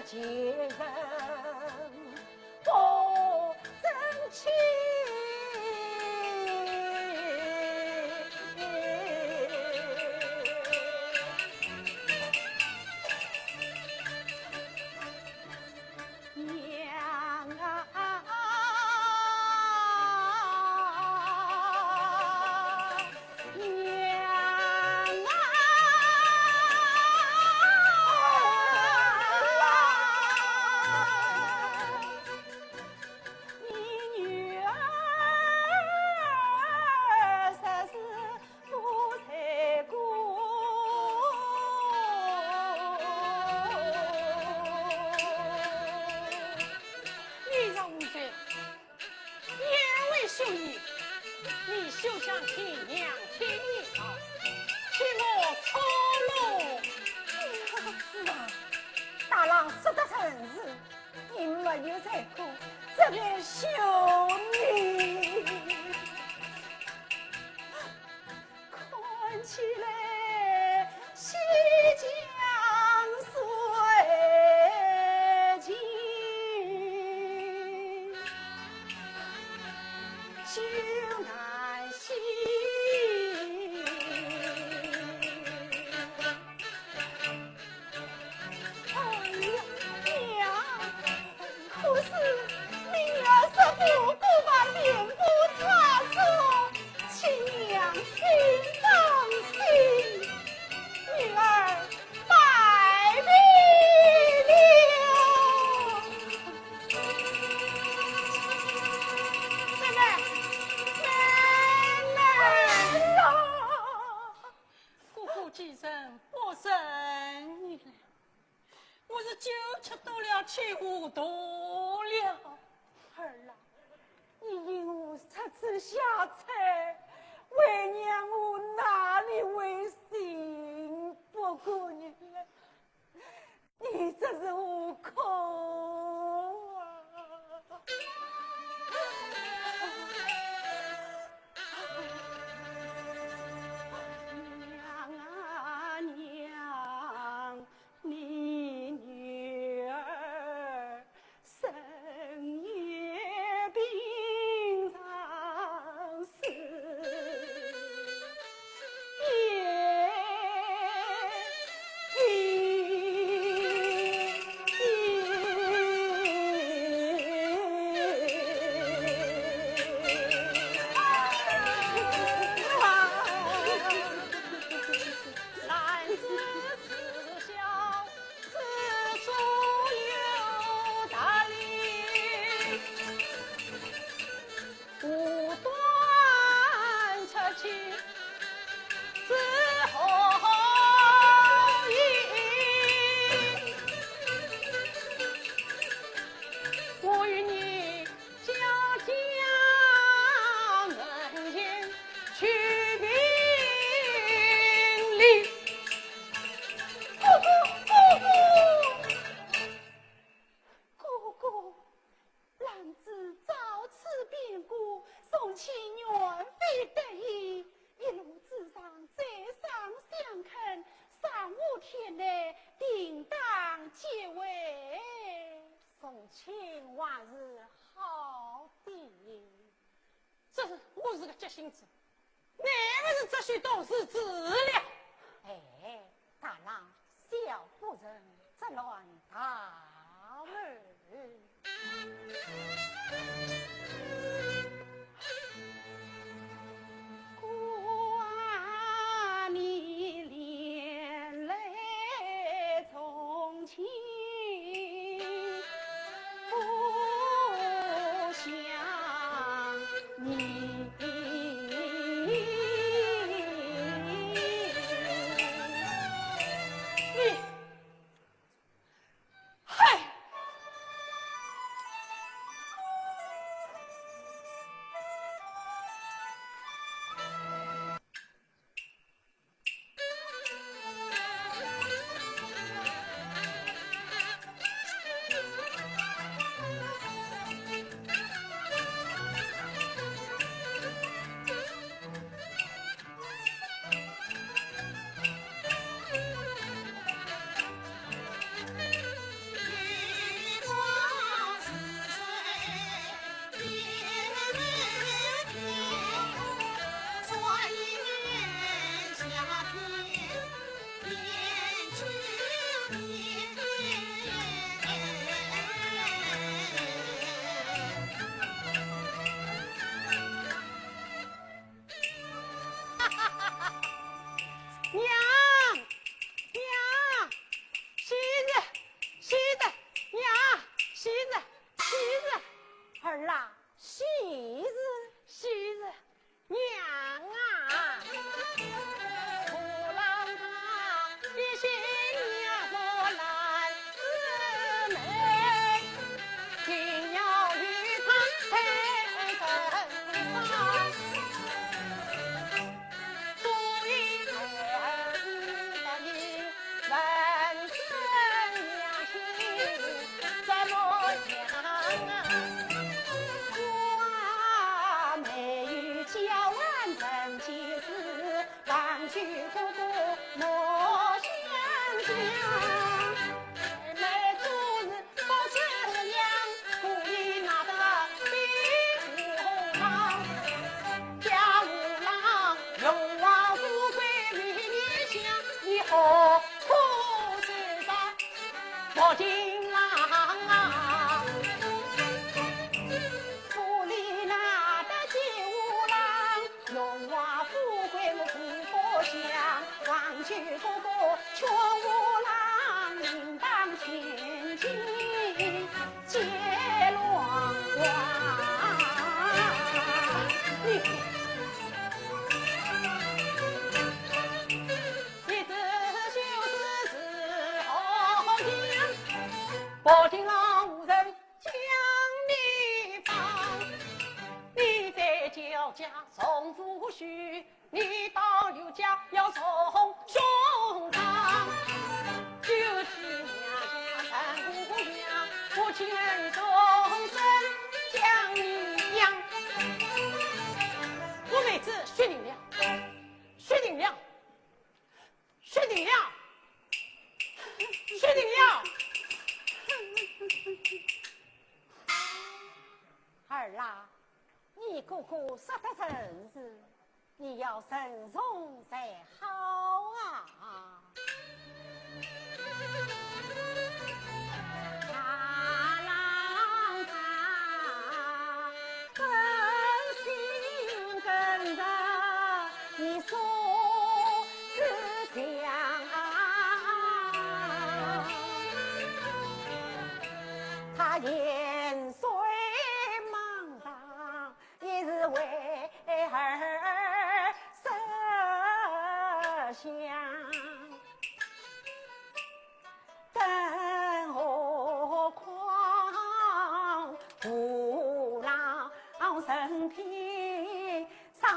其人不争气。娘啊，娘啊！你女儿实是 不才过。你让我这眼为秀女，你休想欺娘欺女啊，欺我粗鲁。是啊，大郎说得甚是。 你没有才过，这个秀女。看起来西江水清，就难洗。 哎呀，娘，可是你要是不过把脸不擦手，请娘心伤心，女儿拜别了。奶奶，奶奶。 哥哥既然不认你了，我是酒吃多了，气糊涂了。儿啊，你因何如此下策？为娘我哪里会信不过你呢？ 你这是何苦啊？娘啊娘，你女儿 深夜病床失眠。哥哥，哥哥！哥哥，兰子遭此变故，送亲远非得已，一路之上再三相恳，上无天来，定当解围。送亲还是好的。 这是我是个急性子，乃不是这许多事子了。哎，大郎，小夫人则乱大门。我听老人讲你方，你在焦家从不许，你到刘家要从兄长。就是娘家三姑娘，我听儿从人讲你样。我妹子薛定了，薛定了。 薛定了，薛定了。儿啊，你哥哥说得甚是，你要慎重才好啊。他年岁蛮长，也是为儿着想。更何况父老身体 上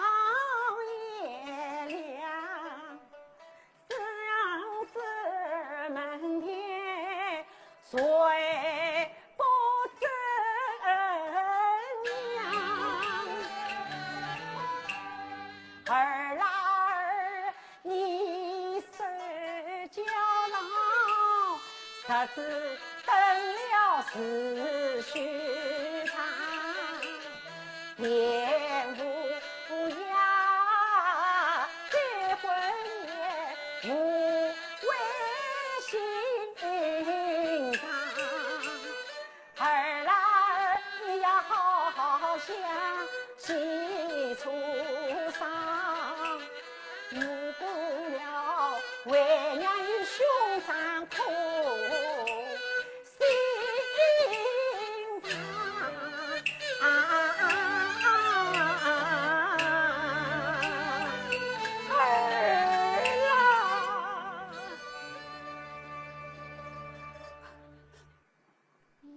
贤良，子子门第谁不争呀？儿啊儿，你受教了，日子等了是许长。 便无恙，再婚也无违心肠。儿啊儿，你要好好想清楚桑，如果了为娘与兄长苦 心肠啊，儿啊。娘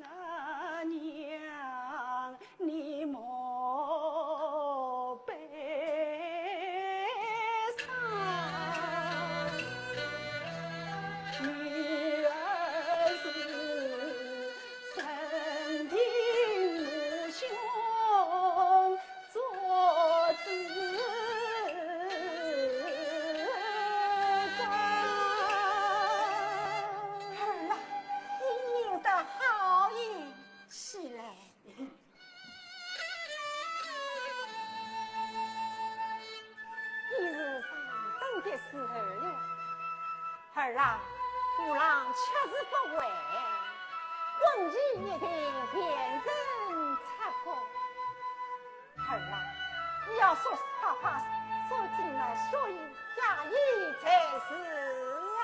啊娘， 你莫悲伤。女儿是生病无兄做子长。儿啊，你命得好也，起来。 已是上等的时候了。儿啊，父郎却是不会，婚期一定便成出宫。儿啊，你要说快快说进那薛家里才是啊。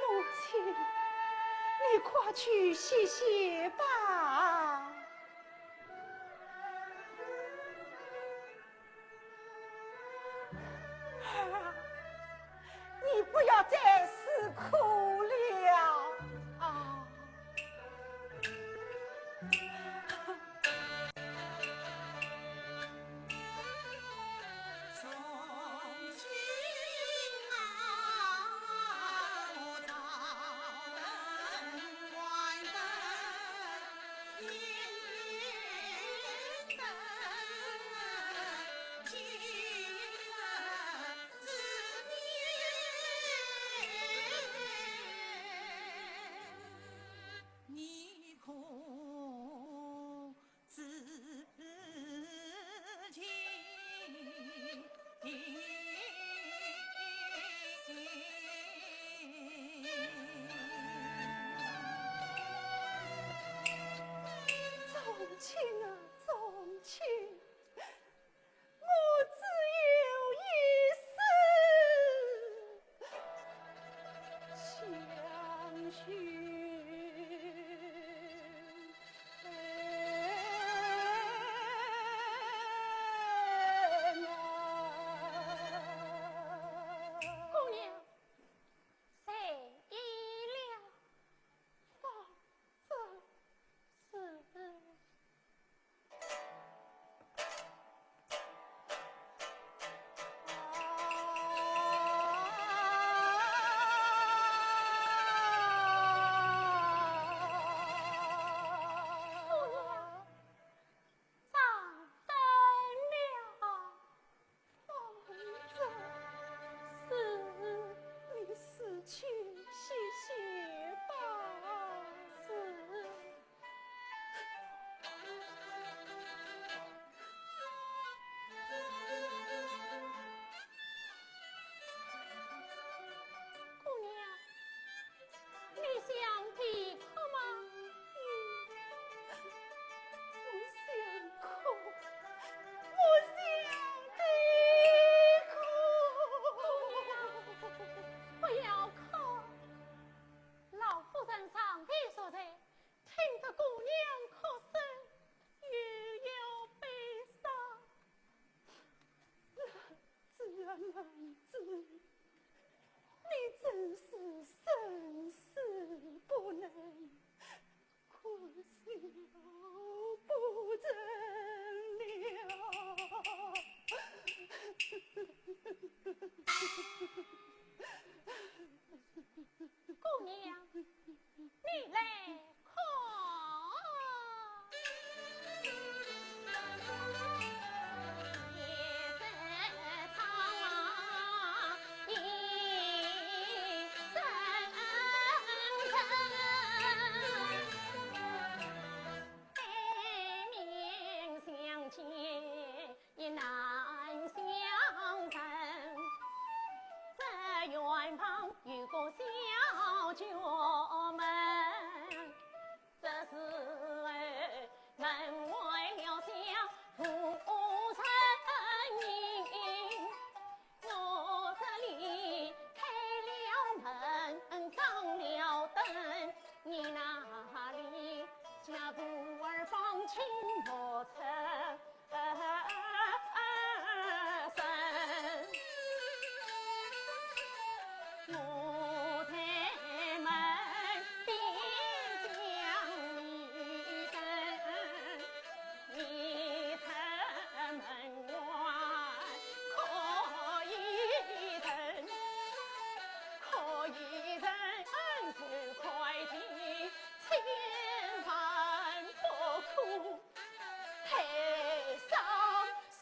母亲，你快去歇歇吧。儿啊，你不要再诉苦了啊。 宗亲啊，宗亲， 我只有一死相许啊。姑娘，旁有个小角门，这时候门外了小妇人影。我这里开了门，掌了灯，你那里家徒儿放心莫出 声。我在门边将你等，你出门外可以等，可以等，就快进，千万不可 太伤心。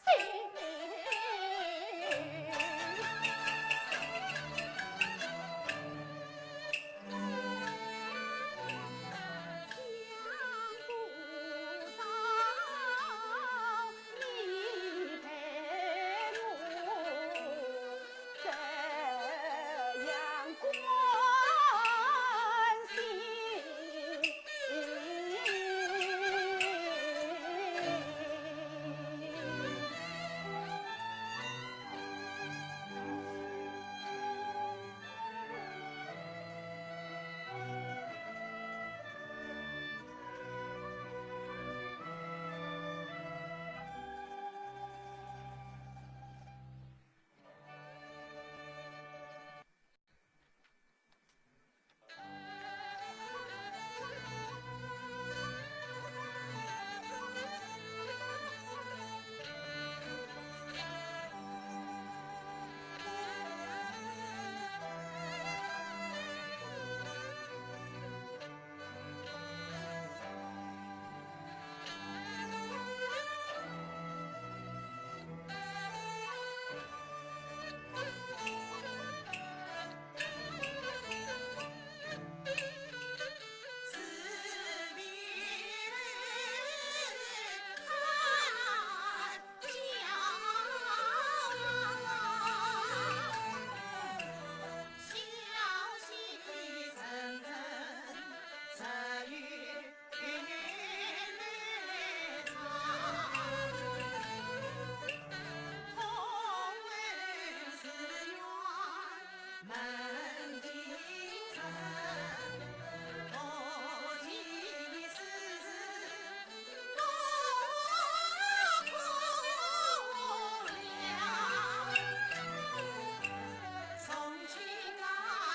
想不到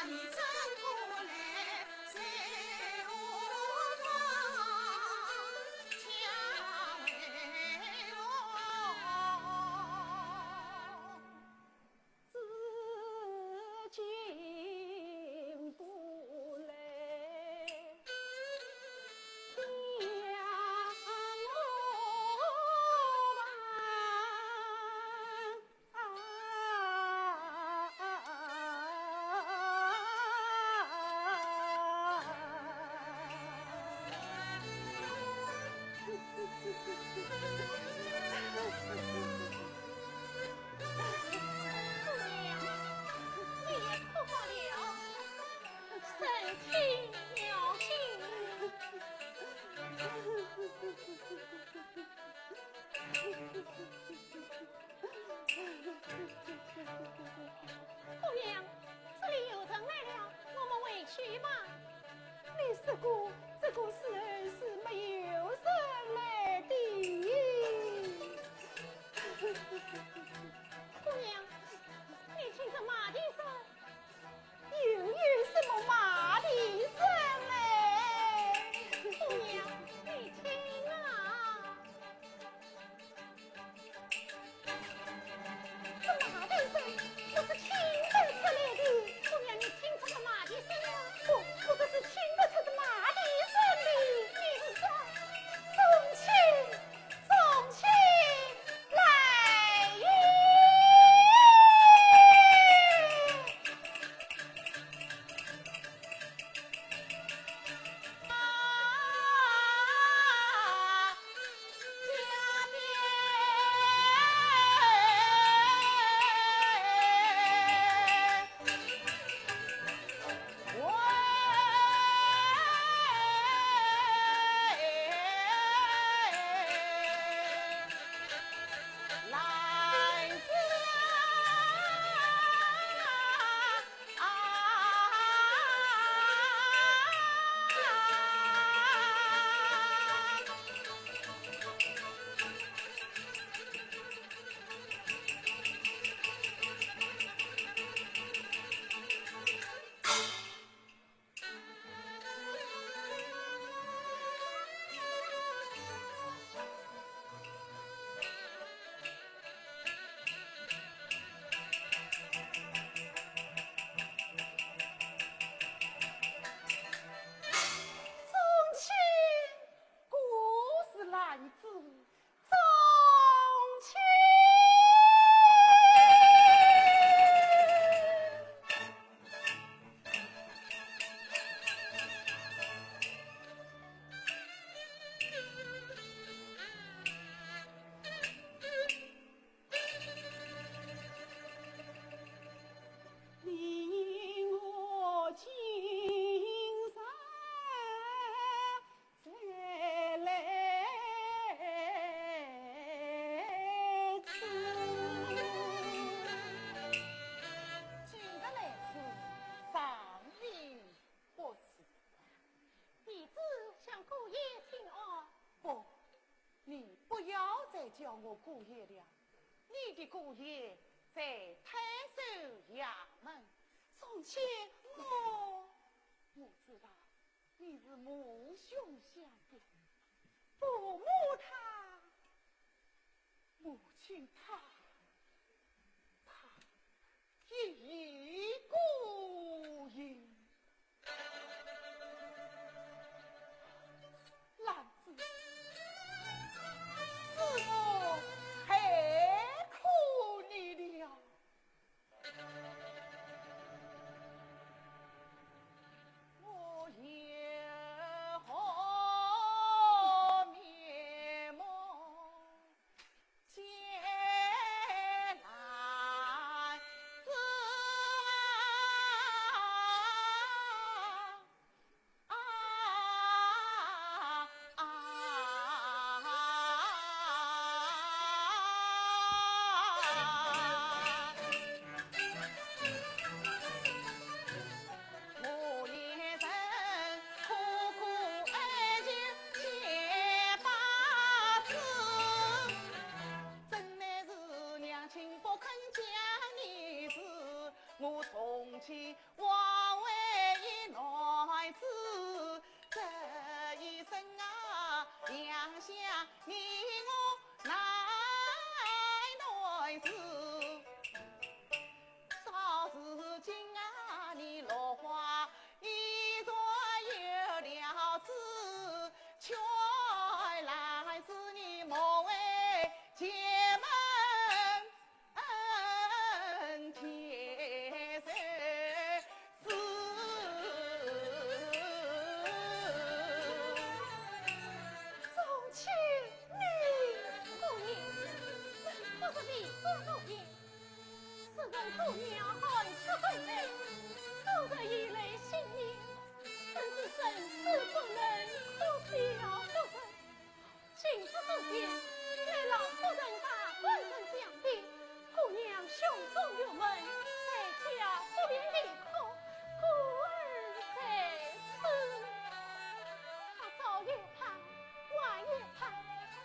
你待我 这样关心。姑娘，你也哭罢了，身体要紧。姑娘，这里有人来了，我们回去吧。 你说过，这个时候是没有人来的。姑娘，你听这马蹄声，又有什么马蹄声嘞？姑娘，你听啊。 这马蹄声，我是听得出来的。姑娘，你听出个马蹄声了？不，我不是听得出是马蹄我姑爷了。你的姑爷在太守衙门。从前我……我知道你是母兄相的，伯母她，母亲她，她 一意孤行。兰子，是我害苦你了。我也好面目 见兰子啊，啊，啊。我也曾苦苦哀求千百次，怎奈是娘亲不肯嫁儿子。我从前枉为一男子，这一生啊，两相你我难断是。 到如今啊，你落花已然有了枝，却来是你莫为前门前事。从前你……姑爷，不是你说姑爷。 自从姑娘寒气归来，夫人以泪洗面，真是生死不能，可笑夫人。今日之间，乃老夫人把官人相逼，姑娘胸中郁闷，在家不便离开，故而在此。她早也盼， 晚也盼，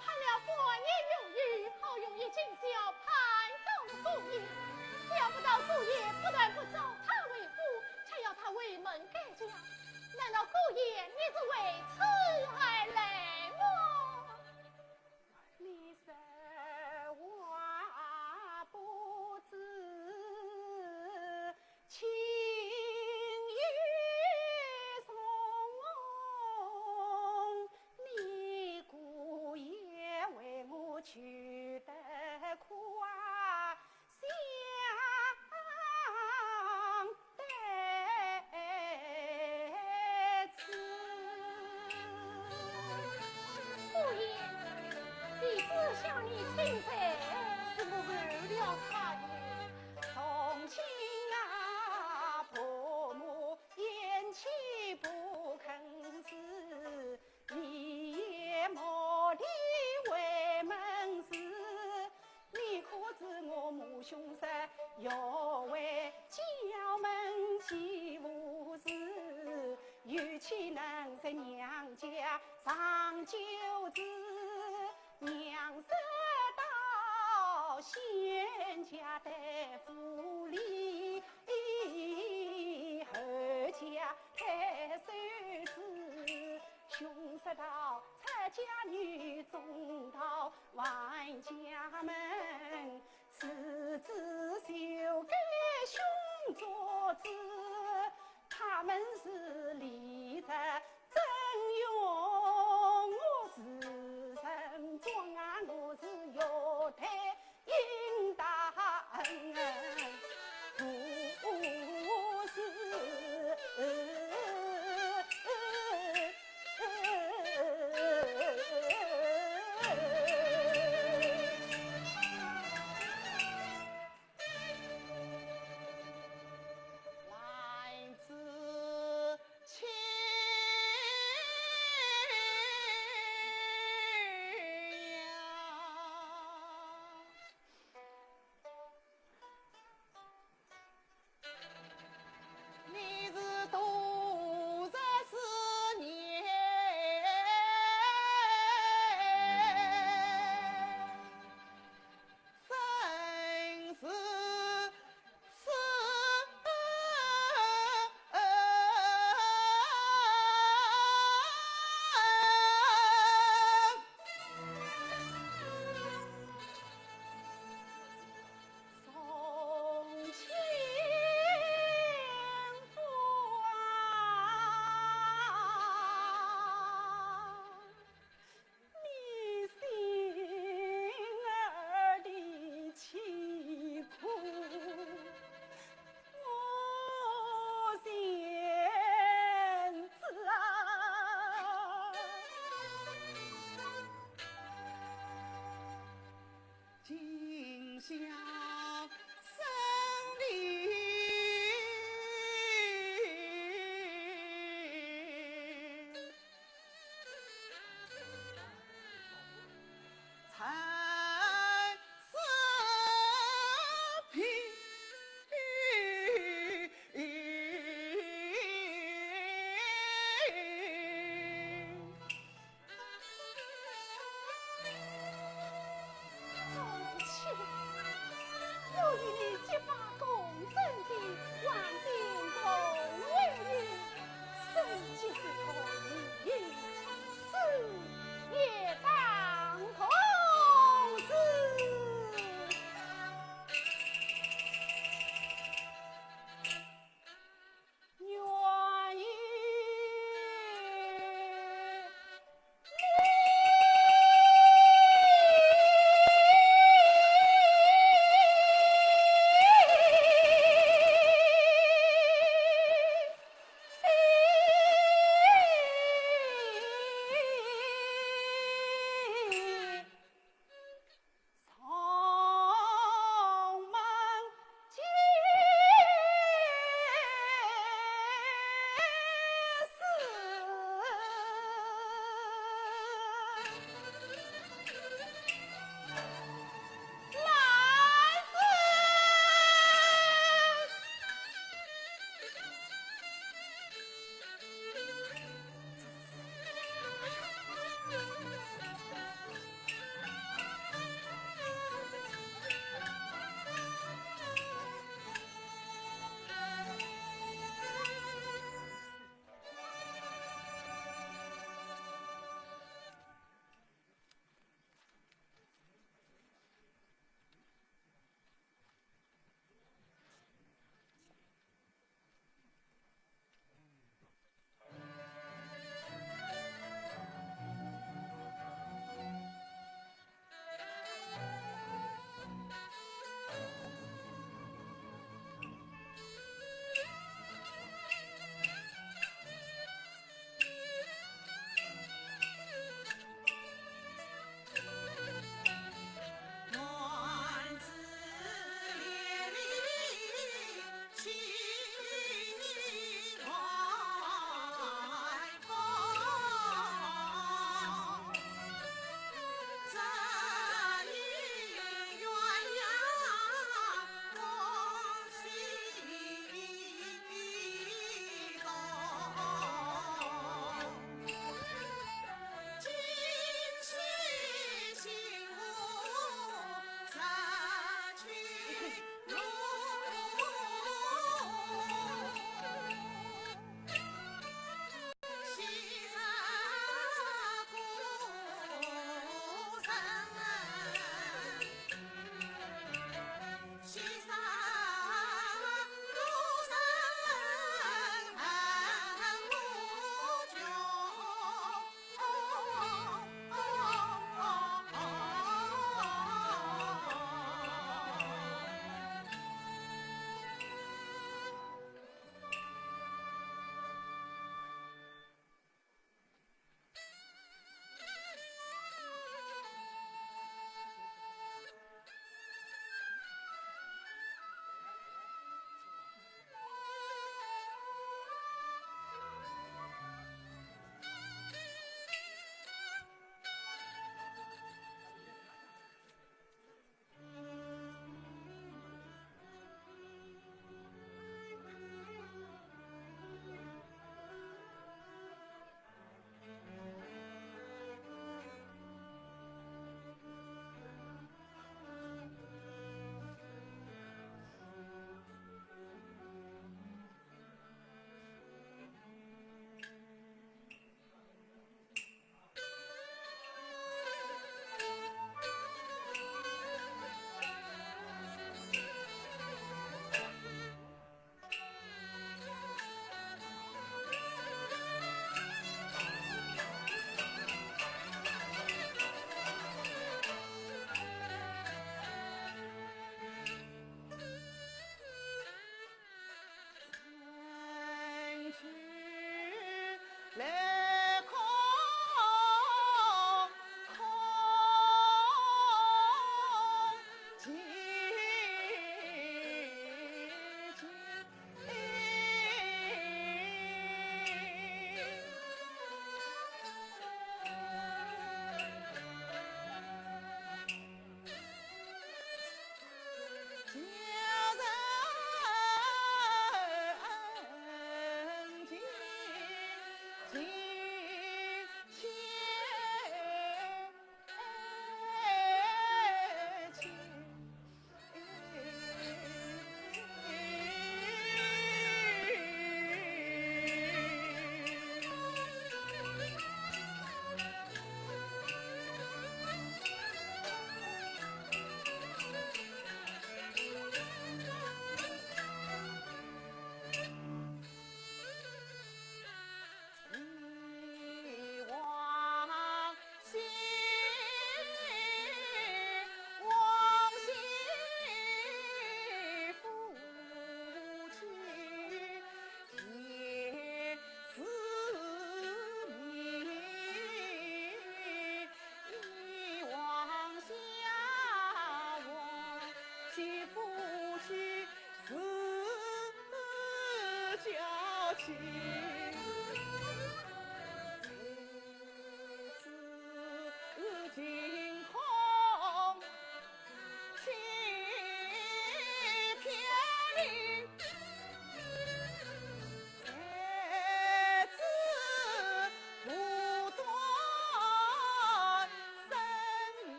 盼了半年有余，好容易今宵盼到了姑爷。想不到姑爷不但不招她回府，却要她回门改嫁。难道姑爷你是为此而来么？你实话不知， 情意重，你姑爷为我求得苦啊，想得此。姑爷，弟子向你请罪。是我误了他也。 从今啊，伯母言语不肯辞，你也莫提回门事。你可知我母兄说，要回家门岂无事？有岂能在娘家长久住？ 娘说道，先嫁得府里，后嫁太守寺。兄说道，出嫁女中道，还家门，此子就该兄做主。 他们是理直争雄，我是人忠啊，我是腰带应当不是。来空空。